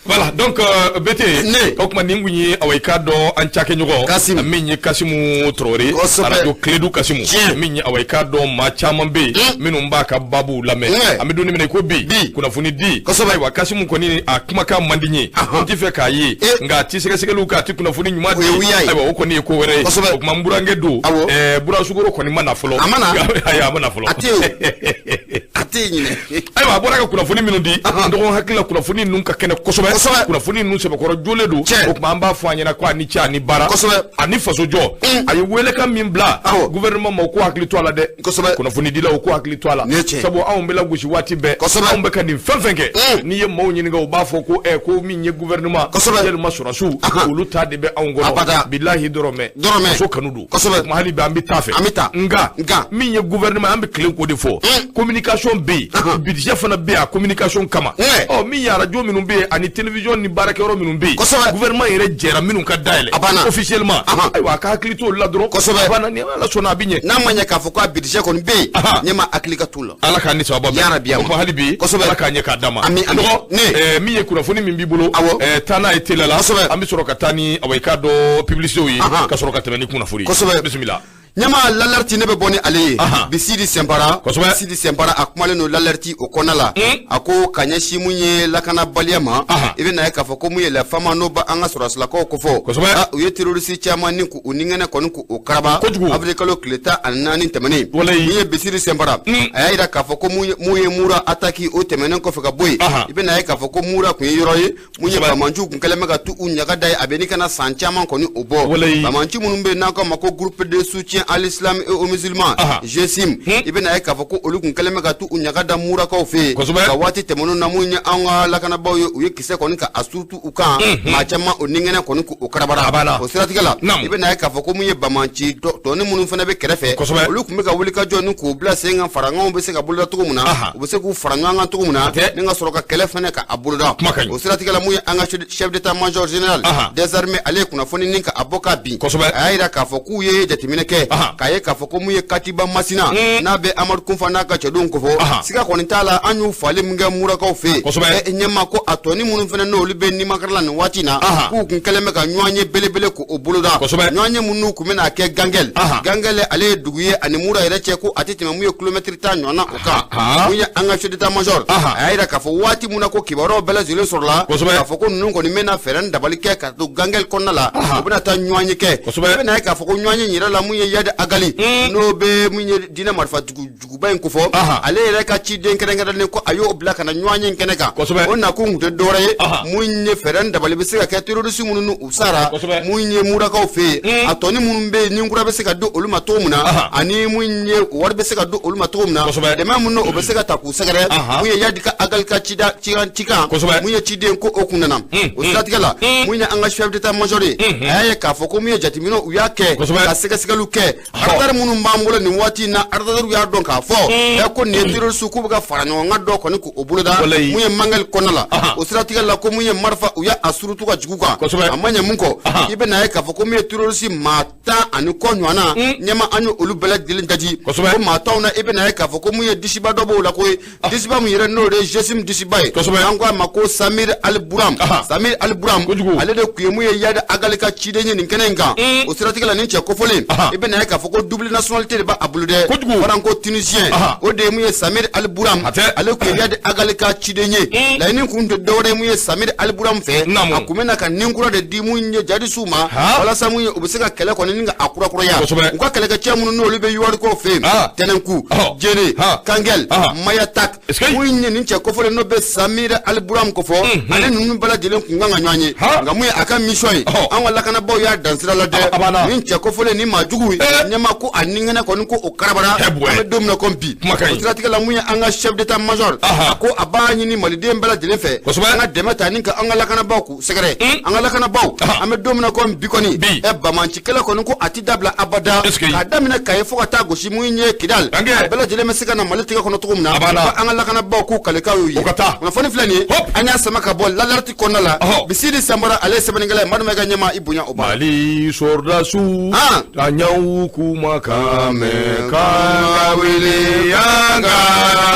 Voilà, donc BT. Ne. O tuma nin kun ye awa i k'a dɔn an cakɛɲɔgɔn. Kasimu. Min ye Kasimu Traoré. Kosɛbɛ. Radio Kledu Kasimu. Tiɲɛ. Min ye awa i k'a dɔn maa caman bɛ yen minnu b'a ka baabuw lamɛn. An bɛ don min na i ko bi. Bi. Kunnafoni di. Kosɛbɛ. Ayiwa Kasimu kɔni, a kumakan man di n ye. N tɛ fɛ k'a ye. Nka a ti sɛgɛsɛgɛliw kɛ, a ti kunnafoni ɲuman di. O ye wuya ye. Ayiwa o kɔni ye ko wɛrɛ ye. Kosɛbɛ. O tuma n burankɛ don. Awɔ. Bura Sukoro kɔni ma na fɔlɔ. A ma na? Ayi, a ma na fɔlɔ. A tɛ yen o, a tɛ yen ɲinɛ. Ayiwa, a bɔra ka kunnafoni minnu di, n dɔgɔ hakili la kunnafoni ninnu ka kɛnɛ kosɛbɛ. Kosɛbɛ. Kunnafoni ninnu sɛbɛkɔrɔ jolen don. Tiɲɛ. O tuma an b'a fɔ a ɲɛna ko a ni ce, a ni baara. Kosɛbɛ. Ani fasojɔ. A ye welekan min bila gouvernement ma, u k'u hakili to a la dɛ. Kosɛbɛ. Kunnafonidilaw k'u hakili to a la. Nin ye tiɲɛ. Sabu anw bɛ lagosi waati bɛɛ. Kosɛbɛ. Anw bɛ ka nin fɛn fɛn kɛ, n'i ye maaw ɲininka, u b'a fɔ ko ko min ye gouvernement, Kosɛbɛ. yalima sɔrɔsiw, olu ta de bɛ anw kɔnɔ. Abada. Bilahi dɔrɔmɛ. Dɔrɔmɛ. Faso kanu don. Kosɛbɛ. O tuma hali bi an bɛ taa fɛ. An bɛ taa. Nka. Nka. Min ye gouvernement, an bɛ tilen k'o de fɔ. Communication bɛ yen. Budget fana bɛ yen a communication kama. Ɔ, min ye radio minnu bɛ yen ani télévision ni baarakɛyɔrɔ minnu bɛ yen. Kosɛbɛ. Gouvernement yɛrɛ jɛra minnu ka dayɛlɛ. A banna. Officiellement. Ayiwa, a ka hakili t'olu la dɔrɔn. Kosɛbɛ. A banna, ni Ala sɔnna a bɛ ɲɛ. N'a ma ɲɛ k'a fɔ ko a budget kɔni bɛ yen, ɲɛ ma hakili ka t'u la. Ala k'an ni sababa bɛn. Yarabi, O tuma hali bi. Kosɛbɛ. Ala k'a ɲɛ k'a d'a ma. Ami, ami. Dɔgɔ, Ne. Min ye kunnafoni min b'i bolo. Awɔ. Taa n'a ye teliya la. Kosɛbɛ. An bɛ sɔrɔ ka taa ni awa i k'a dɔn publicité ye. Ka sɔrɔ ka tɛmɛ ni kunnafoni ye. Kosɛbɛ. Bisimila. Ɲama l'alerte, ne bɛ bɔ ni ale ye bi. Sidi Sɛnpara. Kosɛbɛ. Sidi Sɛnpara, a kumalen don l'alerte o kɔnɔna la. A ko ka ɲɛsin mun ye lakanabaliya ma, i bɛ na ye k'a fɔ ko mun ye la FAMa n'o ba an ka sɔrɔsilakaw kofɔ. Kosɛbɛ. U ye terroriste caman ni k'u ni ŋɛnɛ kɔni k'u karaba. Kojugu. Avril kalo tile 14 tɛmɛnen. Walayi. Mun ye Bisiri Sɛnpara, a y'a yira k'a fɔ ko mun ye Mura attaque o tɛmɛnen kɔfɛ ka bɔ yen, i bɛ na ye k'a fɔ ko Mura kun ye yɔrɔ ye mun ye banbaanciw kun kɛlen bɛ ka t'u ɲaga da ye, a bɛ ni kana san caman kɔni o bɔ. Walayi. Banbaanci minnu bɛ yen n'an k'a ma ko groupe de soutien soutien à l'islam et aux musulmans, GSIM, i bɛna ye k'a fɔ ko olu kun kɛlen bɛ ka t'u ɲaga da Murakaw fɛ yen. Ka waati tɛmɛnenw na, mun ye an ka lakanabaaw ye, u ye kisɛ kɔni ka a surutu u kan, maa caman o ninkɛnɛ kɔni k'o karabara. O siratigɛ la, i bɛna ye k'a fɔ ko mun ye bamanci tɔni minnu fana bɛ kɛrɛfɛ, olu tun bɛ ka wuli ka jɔ ni k'o bila sen kan, farankanw bɛ se ka boloda cogo min na, u bɛ se k'u fara ɲɔgɔn kan cogo min na ni ka sɔrɔ ka kɛlɛ fana ka a boloda. O siratigɛ la, mun ye an ka chef d'état-major général des armées, ale ye kunnafoni ni ka a bɔ ka bin. A y'a jira k'a fɔ k'u ye jateminɛ kɛ k'a ye k'a fɔ ko mun ye Katiba Masina, n'a bɛ Amadu Kunfa n'a ka cɛdenw kofɔ, siga kɔni t'a la, an y'u fali min kɛ Murakaw fɛ yen ɲɛma, ko a tɔni minnu fana n'olu bɛ nimakara la nin waati in na, k'u kun kɛlen bɛ ka ɲɔgɔn ye belebele k'o boloda. Ɲɔgɔn ye minnu tun bɛna kɛ Gangɛl. Gangɛl ale ye dugu ye ani Mura yɛrɛ cɛ, ko a tɛ tɛmɛ mun ye kilomɛtiri 10 ɲɔgɔn na o kan. Mun ye an ka chef d'état-major, a y'a jira k'a fɔ waati min na ko kibaruyaw bɛɛ lajɛlen sɔrɔla k'a fɔ ko ninnu kɔni bɛna fɛɛrɛ ni dabali kɛ ka to Gangɛl kɔnɔna la, u bɛna taa ɲɔgɔn ye kɛ. I bɛna ye k'a fɔ ko ɲɔgɔn ye yɛrɛ la, mun ye Iyad Ag Ghali, n'o bɛ mun ye diinɛ marifa juguba in kofɔ, ale yɛrɛ ka ciden kɛrɛnkɛrɛnnen, ko a y'o bila ka na ɲɔgɔn ye kɛnɛ kan. O nakun tun tɛ dɔwɛrɛ ye, mun ye fɛɛrɛ ni dabali bɛ se ka kɛ terroriste minnu n'u sara mun ye Murakaw fɛ yen, a tɔni minnu bɛ yen ni kura bɛ se ka di olu ma cogo min na, ani mun ye wari bɛ se ka di olu ma cogo min na, dɛmɛ minnu o bɛ se ka ta k'u sɛgɛrɛ. Mun ye Iyad Ag Ghali ka cikan, mun ye ciden ko o kun nana. O siratigɛ la, mun ye an ka chef d'état-major ye, a y'a ye k'a fɔ ko mun ye jateminɛw u y'a kɛ ka sɛgɛsɛgɛliw kɛ, radar minnu b'an bolo nin waati in na, radar y'a dɔn k'a fɔ ko nin ye terroriste k'u bɛ ka fara ɲɔgɔn kan dɔ kɔni k'o boloda mun ye Mangɛli kɔnɔna la. O siratigɛ la, ko mun ye marifa u y'a surutu ka jugu kan, a ma ɲɛ mun kɔ, i bɛna ye k'a fɔ ko mun ye terroriste maa 10 ani kɔ ɲɔgɔn na ɲɛma, an ye olu bɛɛ lajɛlen daji. Ko maa 10 na, i bɛna ye k'a fɔ ko mun ye disiba dɔ b'o la, ko disiba min yɛrɛ n'o de ye GSIM disiba ye, an ko a ma ko Samir Ali Buram. Samir Ali Buram, ale de tun ye mun ye Iyad Ag Ghali ka ciden ye nin kɛnɛ in kan. O siratigɛ la, nin cɛ kofɔlen, i bɛna ye k'a fɔ ko double nationalité de b'a bolo dɛ, franco tunisien. O de ye mun ye Samir Ali Buram, ale tun ye Iyad Ag Ghali ka ciden ye. Laɲini kun tɛ dɔwɛrɛ ye mun ye Samir Ali Buram fɛ, a kun bɛna ka nin kura de di mun ye jadisiw ma, walasa mun ye u bɛ se ka kɛlɛ kɔni ni ka a kurakuraya. U ka kɛlɛkɛcɛ minnu n'olu bɛ Uwarikow fɛ yen, Tɛnɛnku, Jene, Kangɛl, Mayatak, mun ye nin cɛ kofɔlen n'o bɛ Samir Ali Buram kofɔ, ale ninnu bɛɛ lajɛlen kun kan ka ɲɔgɔn ye. Nka mun ye a ka mission ye, an ka lakanabaaw y'a dan sira la dɛ. Nin cɛ kofɔlen ni maa jugu ɲɛma, ko a ninkɛnɛ kɔni ko o karabara, an bɛ don min na komi bi. O siratigɛ la, mun ye an ka chef d'état major, a ko a b'a ɲini maliden bɛɛ lajɛlen fɛ, an ka dɛmɛ ta ni ka an ka lakanabaaw k'u sɛgɛrɛ. An ka lakanabaaw, an bɛ don min na komi bi kɔni, bamanci kɛlɛ kɔni ko a ti dabila abada, k'a daminɛ Kayi fo ka taa gosi mun ye Kidal, a bɛɛ lajɛlen bɛ se ka na Mali tigɛ kɔnɔ cogo min na, an ka lakanabaaw k'u kalikan y'u ye. Kunnafoni filɛ nin ye, an y'a sama ka bɔ L'Alerte kɔnɔna la. Bisidi Sanbara, ale ye sɛbɛnnikɛla ye. Maduma ka ɲɛma, i bonya o ba. Mali sɔrɔdasiw, a ɲaw kumakan mɛn, k'an ka wele, an ka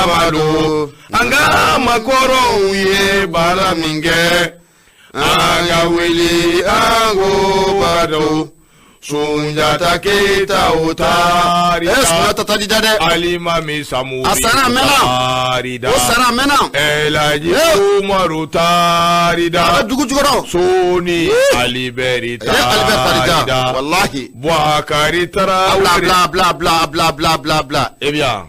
madon, an ka makɔrɔw ye baara min kɛ, an ka wele, an ko badon. Sunjata Keyita o taarida. Sunjata ta di da dɛ. Alimami Samori. A sara a mɛnna. Taarida. O sara a mɛnna. Elaji Umaru taarida. A bɛ dugu jukɔrɔ. Soni Alibɛri taarida. Walahi. Buwakari Tarawele. Bila bila bila bila bila bila bila. E bɛ yan.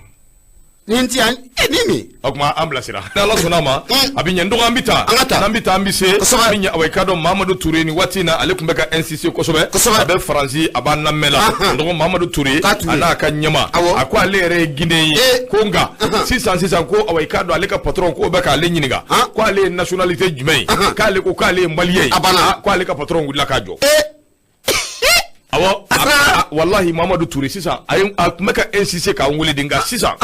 Ni n ti yan e ni min. O tuma an bilasira ni Ala sɔnna a ma, a bɛ ɲɛ. N dɔgɔ, an bɛ taa. An ka taa. N'an bɛ taa, an bɛ se min ye, awa, i k'a dɔn Mamadu Ture nin waati in na, ale tun bɛ ka insister kosɛbɛ. A bɛ Faransi, a b'an lamɛn la. N dɔgɔ Mamadu Ture, a n'a ka ɲɛma, a ko ale yɛrɛ ye Guinéen ye, ko nka sisan sisan ko, awa, i k'a dɔn ale ka patron k'o bɛ k'ale ɲininka ko ale ye nationalité jumɛn ye, k'ale ko k'ale ye Malien ye. A banna. Ko ale ka patron wulila k'a jɔ. Awɔ, walahi, Mamadu Ture sisan a ye, a tun bɛ ka insister k'an wele de, nka sisan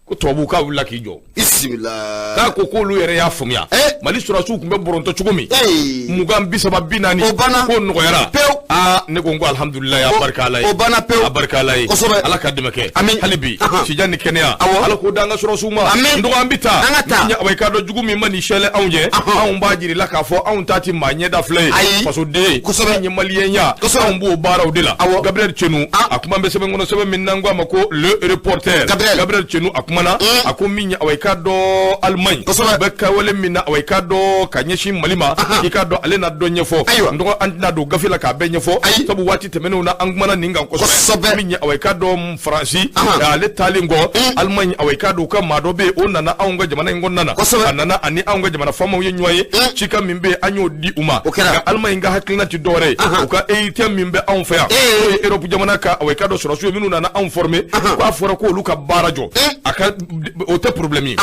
ko tubabuw k'a wulila k'i jɔ. Bisimila. K'a ko k'olu yɛrɛ y'a faamuya, Mali sɔrɔdasiw tun bɛ bɔrɔntɔ cogo min, 20, 30, 40, O banna. K'o nɔgɔyara pewu. Aa, ne ko n ko alihamudulilayi, a barika Ala ye. O banna pewu. A barika Ala ye. Ala ka dɛmɛ kɛ. Amin. Hali bi sijan ni kɛnɛya, Ala k'o d'an ka sɔrɔdasiw ma. Amin. N dɔgɔ, an bɛ taa. An ka taa. Awa, i k'a dɔn jugu min ma nin sɛlɛ anw ye, anw b'a jira i la k'a fɔ anw ta ti maa ɲɛda filɛ ye. Ayi. Fasoden min ye maliyɛnya, anw b'o baaraw de la. Gabriel Cenu, a kuma bɛ sɛbɛn kɔnɔ, sɛbɛn min n'an ko a ma ko Le Reporter. Gabriel Cenu, a kumana, a ko min ye, awa, i k'a dɔn Allemagne bɛ kawale min na, awa, i k'a dɔn ka ɲɛsin Mali ma, i k'a dɔn ale na dɔ ɲɛfɔ. N dɔgɔ, an tɛna don gafe la k'a bɛɛ ɲɛfɔ. ɲɛfɔ, sabu waati tɛmɛnenw na an kumana nin kan kosɛbɛ. Min ye awa i k'a dɔn Faransi ale taalen kɔ Allemagne, awa i k'a dɔn u ka maa dɔ bɛ yen, o nana anw ka jamana in kɔnɔna na, a nana ani anw ka jamana faamaw ye ɲɔgɔn ye, cikan min bɛ yen an y'o di u ma. Nka Allemagne ka hakilina tɛ dɔwɛrɛ ye, u ka EUTM min bɛ anw fɛ yan, n'o ye Europe jamana ka awa i k'a dɔn sɔrɔdasiw ye minnu nana anw former, k'a fɔra k'olu ka baara jɔ, a ka o tɛ problème ye.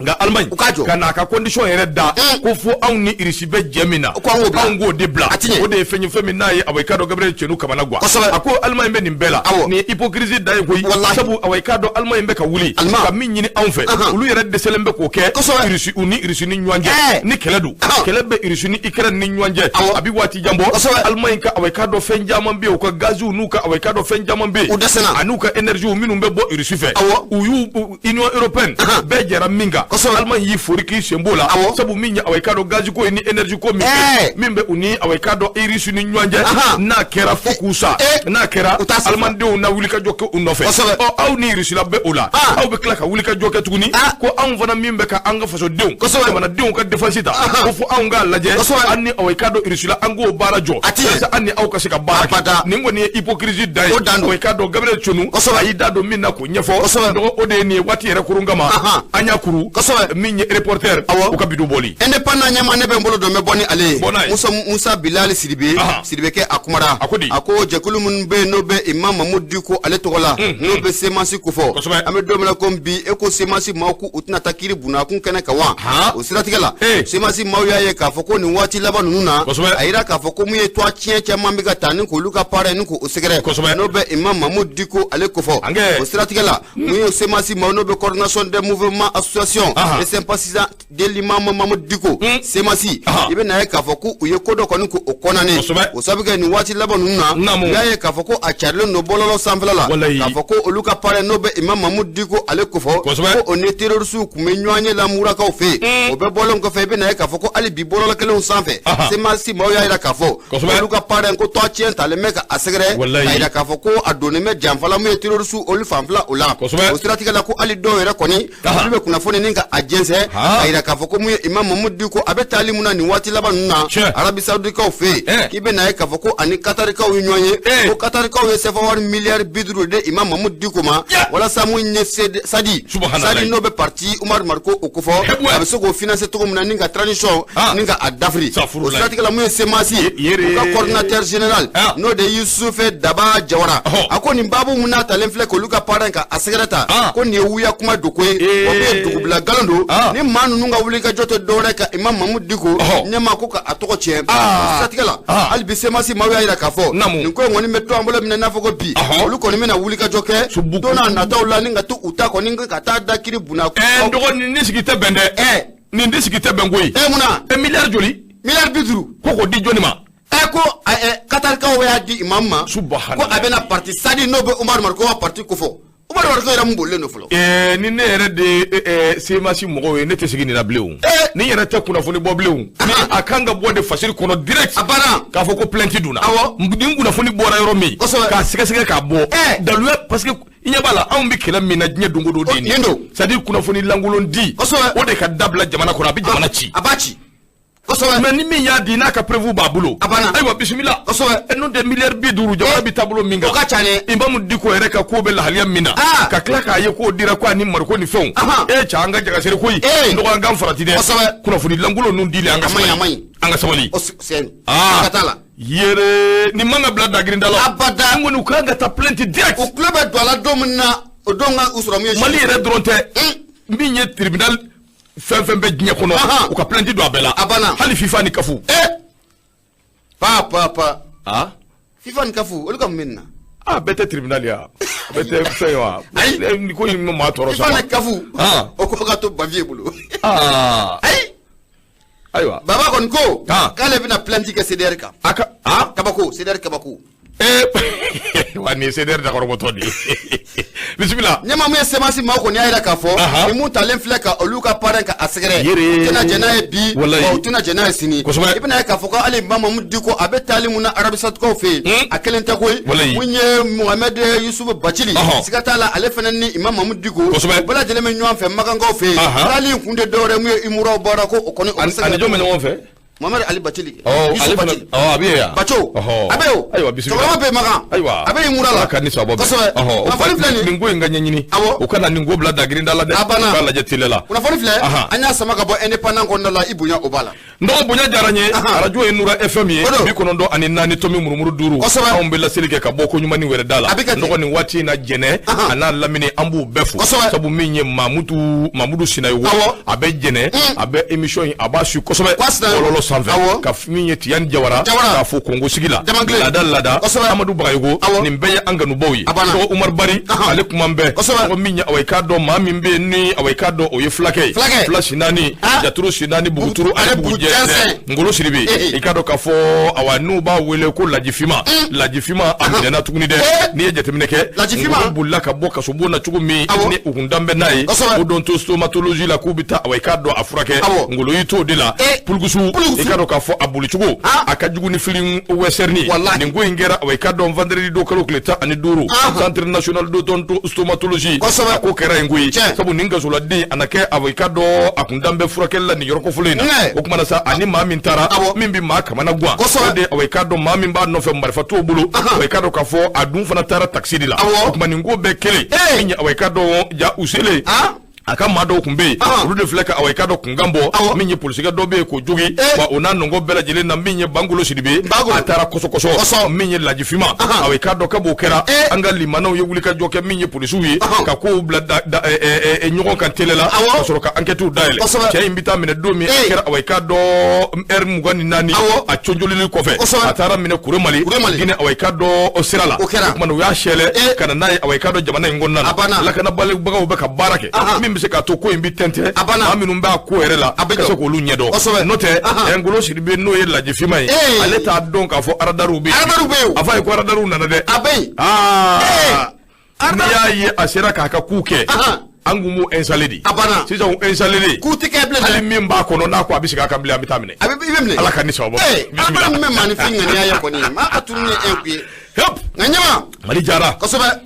Nka Allemagne ka n'a ka condition yɛrɛ da ko fo anw ni Irisi bɛ jɛ min na, anw k'o de bila. O de ye fɛn ye, fɛn min n'a ye awa i k'a dɔn Gabriel Cɛnu kamana gan. A ko Allemagne bɛ nin bɛɛ la, nin ye hypocrisie dan ye koyi. Sabu awa i k'a dɔn Allemagne bɛ ka wuli ka min ɲini anw fɛ, olu yɛrɛ dɛsɛlen bɛ k'o kɛ Irisi u ni Irisi ni ɲɔgɔn cɛ. Ni kɛlɛ don, kɛlɛ bɛ Irisi ni Ukraine ni ɲɔgɔn cɛ, a bɛ waati jan bɔ. Allemagne ka awa i k'a dɔn fɛn caman bɛ yen, u ka gaziw n'u ka awa i k'a dɔn fɛn caman bɛ yen, an'u ka énergie minnu bɛ bɔ Irisi fɛ, u y'u Union européenne bɛɛ jɛra min kan, Allemagne y'i fori k'i sen b'o la. Sabu min ye awa i k'a dɔn gazi ko ye ni énergie ko min bɛ u ni awa i k'a dɔn Irisi ni ɲɔgɔn cɛ, n'a kɛra fo k'u sa, n'a kɛra Alimandenw na wuli ka jɔ kɛ u nɔfɛ. Ɔ aw ni Irisila bɛ o la, aw bɛ tila ka wuli ka jɔ kɛ tuguni ko anw fana min bɛ ka an ka fasodenw jamanadenw ka défense ta, ko fo anw k'a lajɛ an ni awa i k'a dɔn Irisila an k'o baara jɔ walasa an ni aw ka se ka baara kɛ. Nin kɔni ye hypocrisie dan ye. Awa i k'a dɔn Gabriel Cɛnu a y'i da don min na k'o ɲɛfɔ dɔgɔ, o de ye nin ye. Waati yɛrɛ kurun kama an y'a kuru min ye reporter u ka bidon bɔli. Indépendant ɲɛma, ne bɛ n bolo don n bɛ bɔ ni ale ye, Musa Bilali Sidibe. Sidibe kɛ a kumara, a ko jɛkulu minnu bɛ yen n'o bɛ Imam Mahmoud Dicko ale tɔgɔ la, n'o bɛ CMAS kofɔ, an bɛ don min na komi bi, e ko CMAS maaw k'u tɛna taa kiiri bunakun kɛnɛ kan wa? O siratigɛ la, CMAS maaw y'a ye k'a fɔ ko nin waati laban ninnu na, a yira k'a fɔ ko mun ye tɔgɔ tiɲɛ caman bɛ ka taa ni k'olu ka parrain ni k'o sɛgɛrɛ, n'o bɛ Imam Mahmoud Dicko ale kofɔ. O siratigɛ la, mun ye CMAS maaw, n'o bɛ Coordination des mouvements associations et sympathisants de l'imam Mahmoud Dicko, CMAS, i bɛ na ye k'a fɔ ko u ye ko dɔ kɔni k'o kɔnɔni. O sabu kɛ nin waati laban ninnu na, u y'a ye k'a fɔ ko a carilen don bɔlɔlɔ sanfɛla la k'a fɔ ko olu ka parrain, n'o bɛ Imam Mahmoud Dicko ale kofɔ, ko o ni terrorisiw tun bɛ ɲɔgɔn ye la Murakaw fɛ yen. O bɛɛ bɔlen kɔfɛ, i bɛ na ye k'a fɔ ko hali bi bɔlɔlɔ kelenw sanfɛ, CMAS maaw y'a jira k'a fɔ olu ka parrain ko tɔgɔ tiɲɛ talen bɛ ka a sɛgɛrɛ, k'a jira k'a fɔ ko a donnen bɛ janfa la mun ye terrorisiw olu fanfɛla o la. O siratigɛ la, ko hali dɔw yɛrɛ kɔni olu bɛ kunnafoni ni ka a jɛnsɛn k'a jira k'a fɔ ko mun ye Imam Mahmoud Dicko a bɛ taali mun na nin waati laban ninnu na Arabie Saoudite fɛ yen, k'i bɛ na ye k'a fɔ ko ani Katarikaw ye ɲɔgɔn ye, ko Katarikaw ye CFA wari miliyari 50 de Imam Mahmoud Dicko ma walasa mun ye Sadi Sadi, n'o bɛ parti Umaru Mariko o kofɔ, a bɛ se k'o financer cogo min na ni ka transition ni ka a dafiri. O siratigɛ la, mun ye CMAS ye, u ka coordinateur général, n'o de ye Youssouf Daba Jawara, a ko nin baabu mun n'a talen filɛ k'olu ka parrain ka a sɛgɛrɛ ta, ko nin ye wuya kuma don ko ye, o min ye dugubila nkalon don, ni maa ninnu ka wuli ka jɔ tɛ dɔwɛrɛ ka Imam Mahmoud Dicko ɲɛma ko ka a tɔgɔ tiɲɛ. O siratigɛ la, hali bi CMAS maaw y'a jira k'a fɔ nin ko in kɔni bɛ to an bolo minɛ n'a fɔ ko bi olu kɔni bɛna wuli ka jɔ kɛ don n'a nataw la ni ka to u ta kɔni ka taa da kiri bunna. N dɔgɔ, nin sigi tɛ bɛn dɛ, nin de sigi tɛ bɛn koyi. Mun na? Miliyari joli? Miliyari 50. Ko k'o di jɔnni ma? Ko Katarikaw y'a di imam ma ko a bɛna parti Sadi, n'o bɛ Umaru Mariko ka parti kofɔ. Umaru Mariko yɛrɛ mun bolilen don fɔlɔ. Ni ne yɛrɛ de ye CMAS mɔgɔw ye, ne tɛ sigi nin na bilen o. Ni yɛrɛ tɛ kunnafoni bɔ bilen o, ni a kan ka bɔ de fasiri kɔnɔ direct. A banna. K'a fɔ ko plainte donna. Nin kunnafoni bɔra yɔrɔ min, k'a sɛgɛsɛgɛ k'a bɔ daluya, parce que i ɲɛ b'a la, anw bɛ kɛlɛ min na diɲɛ don o don de ye nin ye. C'est à dire kunnafoni lankolon di, o de ka dabila jamana kɔnɔ, a bɛ jamana ci. A b'a ci. Mais ni min y'a di n'a ka preuve b'a bolo, a banna. Ayiwa, bisimila. N'o tɛ, miliyari 50, jamana bɛ taabolo min kan, o ka ca dɛ. Imamu Dicko yɛrɛ ka ko bɛ lahaliya min na, ka tila k'a ye k'o dira ko ani Mariko ni fɛnw, e cɛ, an ka jagasere koyi. Dɔgɔ, an k'an farati dɛ. Kunnafoni lankolon ninnu dili, an ka sabali, an ka sabali. Aa, ka t'a la. Yere nin man ka bila dagirinda la. Abada. N kɔni, u kan ka taa plainte direct. U tulo bɛ don a la don min na, o don ka u sɔrɔ min ye. Mali yɛrɛ dɔrɔn tɛ, min ye tribunal fɛn fɛn bɛ diɲɛ kɔnɔ, u ka plainte don a bɛɛ la. A banna. Hali FIFA ni CAF. Pa pa pa. FIFA ni CAF, olu ka mun bɛ nin na? Ah, bɛɛ tɛ tribunal ye wa? Bɛɛ tɛ fɛn ye wa? Ayi. Ko in ma maa tɔɔrɔ sa. FIFA ni CAF, o ko ka to Bavieux bolo. Ayi. Ayiwa. Baba kɔni ko k'ale bɛna plainte kɛ CDR kan. A ka Kabako, CDR kabako. Wa nin ye CDR dakɔrɔbɔtɔ de ye. Bisimila. Ɲɛma, mun ye CMAS maaw kɔni y'a jira k'a fɔ ni mun talen filɛ ka olu ka parrain ka a sɛgɛrɛ, u tɛna jɛn n'a ye bi, wa u tɛna jɛn n'a ye sini. I bɛna ye k'a fɔ ko hali Mamadou Dicko a bɛ taali mun na Arabie Saoudite fɛ yen, a kelen tɛ koyi. Mun ye Mohamed Youssouf Bathily, siga t'a la, ale fana ni Imam Mahmoud Dicko, u bɛɛ lajɛlen bɛ ɲɔgɔn fɛ Makankaw fɛ yen. Taali in kun tɛ dɔwɛrɛ, mun ye Umuraw bɔra ko o kɔni o bɛ se ka. Ani jɔn bɛ ɲɔgɔn fɛ? Mohamed Ali Bacili. Ale fana a bɛ yen. Baco. A bɛ yen. Ayiwa, bisimila. Cɛkɔrɔba bɛ yen Makan. Ayiwa. A bɛ yen mura la. Ala ka ni sababa bɛn. Kosɛbɛ. Kunnafoni filɛ nin. Nin ko in ka ɲɛɲini. Awɔ. U kana nin ko bila dagirinda la dɛ. A banna. U k'a lajɛ teliya la. Kunnafoni filɛ. An y'a sama ka bɔ indépendant kɔnɔna la, i bonya o b'a la. N dɔgɔ, bonya diyara n ye. Arajo ye Nura FM ye. O don. 94.5. Kosɛbɛ. Anw bɛ laseli kɛ ka bɔ ko ɲuman ni wɛrɛ da la. A bɛ kɛ ten. N dɔgɔ, nin waati in na, Jɛnɛ a n'a lamini, an b'u bɛɛ fo. Kosɛbɛ. Sabu min ye Mamutu Mamudu Sinayogo. Awɔ. A bɛ Jɛnɛ. A bɛ émission in, a b'a su kosɛbɛ. Ko a Sinayogo. Bɔlɔlɔ sanfɛ. Awɔ. Ka min ye Tiyani Jawara. Jawara. K'a fo Kongo sigi la. Jamankile. Lada lada. Kosɛbɛ. Amadu Bagayogo. Awɔ. Nin bɛɛ ye an kanubaw ye. A banna. N dɔgɔ Umar Bari. Ale kuma bɛɛ. Kosɛbɛ. Dɔgɔ min ye, awa, i k'a dɔn maa min bɛ yen ni, awa, i k'a dɔn o ye fulakɛ ye. Fulakɛ. Fila si naani. Jaturu si naani, buguturu ani Ani bugujɛ. bugujɛnsɛn. Ngolo Siribe. I k'a dɔn k'a fɔ, awa, n'u b'a wele ko Lajifima. Lajifima, a minɛna tuguni dɛ. N'i ye jateminɛ kɛ, Lajifima. Ngolo bolila ka bɔ kasobon na cogo min ni u kun dan bɛ n'a ye odontostomatologie la, k'u bɛ taa, awa, i k'a dɔn a furakɛ. Ngolo y'i t'o de la. Pulukusu, i k'a dɔn k'a fɔ a bolicogo a ka jugu ni film western. Nin ko in kɛra, awa, i k'a dɔn vendredi don, kalo tile 15, Centre national d'odontostomatologie. A ko kɛra yen koyi. Sabu nin kasoladen a na kɛ, awa, i k'a dɔn a kun dan bɛ furakɛli la nin yɔrɔ kofɔlen in na. O kuma na sa, ani maa min taara min bɛ maa kamana gan, o de, awa, i k'a dɔn maa min b'a nɔfɛ, marifa t'o bolo. Awa, i k'a dɔn k'a fɔ a dun fana taara taxi de la. O tuma nin ko bɛɛ kelen min ye, awa, i k'a dɔn ja u selen, a ka maa dɔw tun bɛ yen, olu de filɛ ka, awa, i k'a dɔn kunkan bɔ. Min ye polisikɛ dɔ bɛ yen k'o jogi wa, o n'a nɔngɔn bɛɛ lajɛlen na. Min ye Bangolo Sidibe, a taara kɔsɔ kɔsɔ. Min ye Lajifima, awa, i k'a dɔn kab'o kɛra, an ka limanaw ye wulikajɔ kɛ, min ye polisiw ye, ka kow bila ɲɔgɔn kan télé la, ka sɔrɔ ka enquête dayɛlɛ. Cɛ in bɛ taa minɛ don min, a kɛra, awa, i k'a dɔn heure 24 a conjolili kɔfɛ, a taara minɛ Kuremali, Guinée, awa, i k'a dɔn sira la. O tuma u y'a sɛlɛ ka na n'a ye, awa, i k'a dɔn jamana in kɔnɔna na, lakanabagaw bɛ ka baara kɛ min bɛ se k'a to ko in bɛ tɛntɛn, maa minnu b'a ko yɛrɛ la ka se k'olu ɲɛdɔn. N'o tɛ, Ngolo Sidibe, n'o ye Lajifima ye, ale t'a dɔn k'a fɔ aradariw bɛ yen. A fɔ a ye ko aradariw nana dɛ. A bɛ yen. Aa, n'i y'a ye a sera k'a ka ku kɛ, an kun b'o installé de. A banna. Sisan o installé de. K'u tɛ kɛ bilen dɛ. Hali min b'a kɔnɔ, n'a ko a bɛ segin a kan bilen, an bɛ taa minɛ. A bɛ, i bɛ minɛ. Ala ka ni sababu. Bisimila. Ala min bɛ maaninfin ŋaniya ye kɔni, maa a tunu ni e kun ye. Hop. Nka ɲɛma. Mali jara. Kosɛbɛ.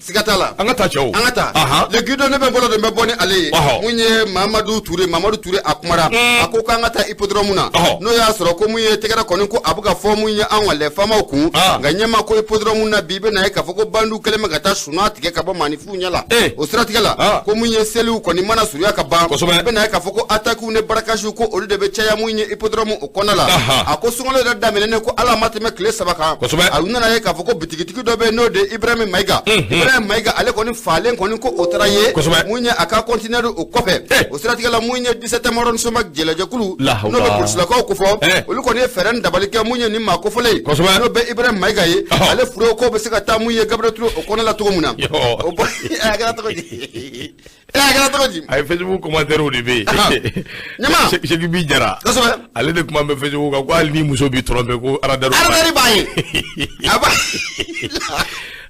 Siga t'a la. An ka taa, cɛw. An ka taa. Le Guido, ne bɛ n bolo don, n bɛ bɔ ni ale ye. Mun ye Mamadu Ture, Mamadu Ture, a kumara. A ko k'an ka taa hippodrome na. N'o y'a sɔrɔ ko mun ye tɛgɛrɛ kɔni ko a bɛ ka fɔ mun ye an ka lɛ faamaw kun. Nka ɲɛma ko hippodrome na bi, i bɛ na ye k'a fɔ ko bandiw kɛlen bɛ ka taa sunaa tigɛ ka bɔ maaninfinw ɲɛ la. O siratigɛ la, ko mun ye seliw kɔni mana surunya ka ban. I bɛ na ye k'a fɔ ko attaques ni braquages, ko olu de bɛ caya mun ye hippodrome o kɔnɔna la. A ko sunkalo yɛrɛ daminɛnen, ko ala ma tɛmɛ tile 3 kan. A nana ye k'a fɔ ko bitigitigi dɔ bɛ yen, n'o de ye Ibrahim Mayiga. Ibrahim Mayiga, ale kɔni falen kɔni ko o taara ye. Mun ye a ka conteneur o kɔfɛ. O siratigɛ la, mun ye 17e arrondissement jɛlɛjɛkulu, n'o bɛ polisilakaw kofɔ, olu kɔni ye fɛɛrɛ ni dabali kɛ mun ye nin maa kofɔlen ye, n'o bɛ Ibrahim Mayiga ye, ale furu ko bɛ se ka taa mun ye Gabriel Touré o kɔnɔ la cogo min na. O bɔ a kɛra cogo di? A kɛra cogo di? A ye Facebook commentaire de bɛ yen. Ɲama. Seki bi jara. Ale de kuma bɛ Facebook kan ko hali ni muso b'i tromper, ko radar. Radar b'a ye. A b'a.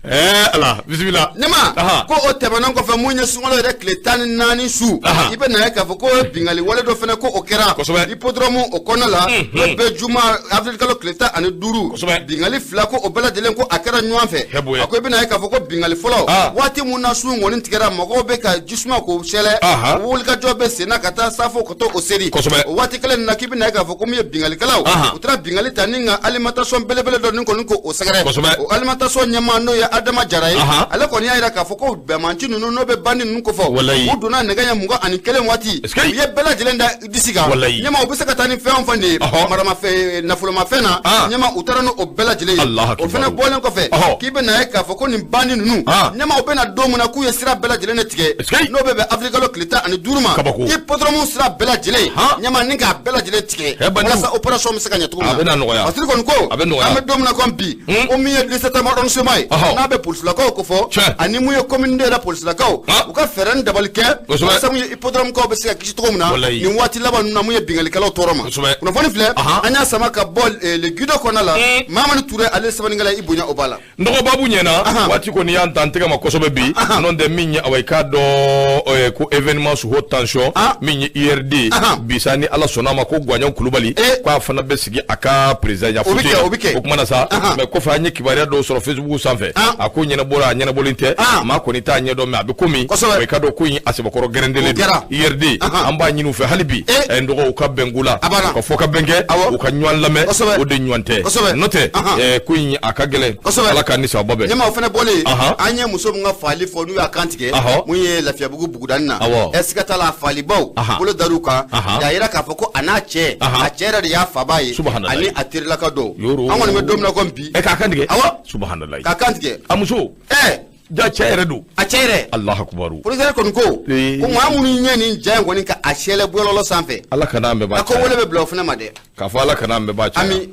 Ala, bisimila. Ɲama ko o tɛmɛnen kɔfɛ, mun ye sunkalo yɛrɛ tile 14 su, i bɛ na ye k'a fɔ ko bingali wale dɔ fana ko o kɛra hippodrome o kɔnɔna la, n'o bɛ juma avril kalo tile 15. Bingali fila ko o bɛɛ lajɛlen ko a kɛra ɲɔgɔn fɛ. A ko i bɛ na ye k'a fɔ ko bingali fɔlɔ, waati mun na su kɔni tigɛra, mɔgɔw bɛ ka jisuma k'o sɛlɛ, wulikajɔ bɛ sen na ka taa safo ka taa o seri. O waati kelen nin na, k'i bɛ na ye k'a fɔ ko min ye bingalikɛlaw, u taara bingali ta ni ka alimentation belebele dɔ nin kɔni ko o sɛgɛrɛ. O alimentation ɲɛmaa, n'o ye Adama Jara ye, ale kɔni y'a jira k'a fɔ ko bɛnmanci ninnu, n'o bɛ bandi ninnu kofɔ, u donna nɛgɛ ɲɛ 21 waati, u ye bɛɛ lajɛlen da disi kan. Ɲɛma, u bɛ se ka taa ni fɛn o fɛn de ye maramafɛn, nafolomafɛn na, ɲɛma, u taara n'o bɛɛ lajɛlen ye. O fana bɔlen kɔfɛ, k'i bɛ na ye k'a fɔ ko nin bandi ninnu, ɲɛma, u bɛ na don min na k'u ye sira bɛɛ lajɛlen de tigɛ, n'o bɛ bɛn avril kalo tile 15 ma, hippodrome sira bɛɛ lajɛlen, ɲɛma, ni k'a bɛɛ lajɛlen tigɛ walasa opération bɛ se ka ɲɛ cogo min na. Parce que kɔni ko an bɛ don min na komi bi, ko min ye 17e arrondissement ye, n'a bɛ polisilakaw ko fɔ, ani mun ye commune 2 yɛrɛ polisilakaw, u ka fɛɛrɛ ni dabali kɛ walasa mun ye hippodrome kaw bɛ se ka kisi cogo min na nin waati laban ninnu na, mun ye bingalikɛlaw tɔɔrɔ ma. Kunnafoni filɛ, an y'a sama ka bɔ Le Guido kɔnɔna la. Mamadu Ture, ale sɛbɛnnikɛla, i bonya o b'a la. N dɔgɔ, babu ɲɛna, waati kɔni y'an dan tɛgɛ ma kosɛbɛ bi. N'o tɛ, min ye, awa, i k'a dɔn ko événement sous haute tension, min ye IRD bisa, ni Ala sɔnna a ma, ko Guwaɲan Kulubali k'a fana bɛ sigi a ka président ya fauteuil. O bɛ kɛ. O kuma na sa, mais kɔfɛ an ye kibaruya dɔw sɔrɔ Facebook sanfɛ. A ko ɲɛnabɔra, a ɲɛnabɔlen tɛ, maa kɔni t'a ɲɛdɔn, mais a bɛ komi i k'a dɔn ko in a sɛbɛkɔrɔ gɛrɛndelen don. URD, an b'a ɲini u fɛ hali bi, n dɔgɔ, u ka bɛn ko la, u ka fɔ ka bɛn kɛ, u ka ɲɔgɔn lamɛn, o de ɲɔgɔn tɛ, n'o tɛ ko in a ka gɛlɛn. Ala k'an ni sababa bɛn. Ɲɛma, o fana bɔlen, an ye muso min ka faali fɔ n'u y'a kan tigɛ, mun ye Lafiyabugu bugudani na, ɛ siga t'a la, faalibaw bolo dar'u kan, k'a yira k'a fɔ ko a n'a cɛ, a cɛ yɛrɛ de y'a fabaa ye, ani a terilaka dɔw. An kɔni bɛ don min na komi bi. Ɛ, k'a kan tigɛ? Awɔ. Subahanallahi. K'a kan tigɛ. A muso? Ɛ. Ja, cɛ yɛrɛ don? A cɛ yɛrɛ. Alahu akubaru. Procureur kɔni ko maa minnu ɲɛ nin ja in kɔni ka a sɛlɛ bɔlɔlɔ sanfɛ, Ala kana an bɛɛ b'a. A ko wele bɛ bila o fana ma dɛ. K'a fɔ Ala kana an bɛɛ b'a caya. Ami.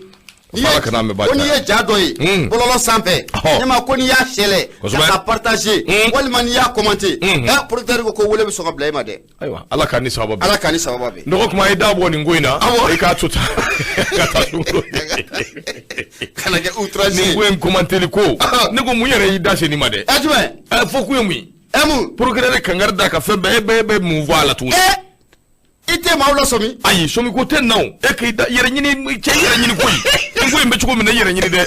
Ala kana an bɛɛ b'a. Ko n'i ye ja dɔ ye bɔlɔlɔ sanfɛ, ne ma ko n'i y'a sɛlɛ ka partager walima n'i y'a commenter, ɛ, procureur ko wele bɛ sɔn ka bila e ma dɛ. Ayiwa, Ala k'an ni sababa bɛn. Ala k'an ni sababa bɛn. Dɔgɔ kuma, i da bɔ nin ko in na, i k'a to tan ka taa sunkalo. Kana kɛ outrage. Nin ko in commenter ko, ne ko mun yɛrɛ y'i da se nin ma dɛ? Ɛ, jumɛn? Ɛ, fɔ kun ye mun ye? Ɛ, mun? Procureur kangari da ka fɛn bɛɛ, e bɛ mun fɔ a la tuguni? Ɛ, i tɛ maaw lasɔmi. Ayi, sɔmi ko tɛ nin na o. E k'i da yɛrɛ ɲini, cɛ, yɛrɛ ɲini ko in, nin ko in bɛ cogo min na, i yɛrɛ ɲini dɛ.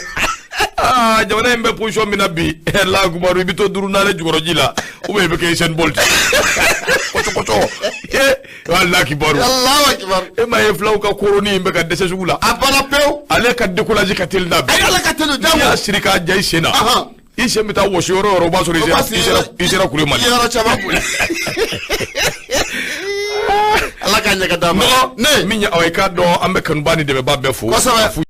Aa, jamana in bɛ position min na bi, la kumaru, i bɛ to duuru naani jukɔrɔji la, ou bien i bɛ kɛ Usain Bolt kɔcɔ kɔcɔ. Ee, walahi kibaru. Alahu akibaru. E ma ye, filaw ka koroni in bɛ ka dɛsɛ sugu la. A banna pewu. Ale ka décollage ka teli n'a bɛɛ. Ayi, ala ka teli. N'i y'a siri k'a ja i sen na, i sen bɛ taa wɔsi yɔrɔ o yɔrɔ, o b'a sɔrɔ i sera kule Mali. I yɔrɔ caman boli. Ala ka ɲɛ ka d'a ma. Ne min ye aw ye k'a dɔn, an bɛ kanuba ni dɛmɛba bɛɛ fo. Kosɛbɛ.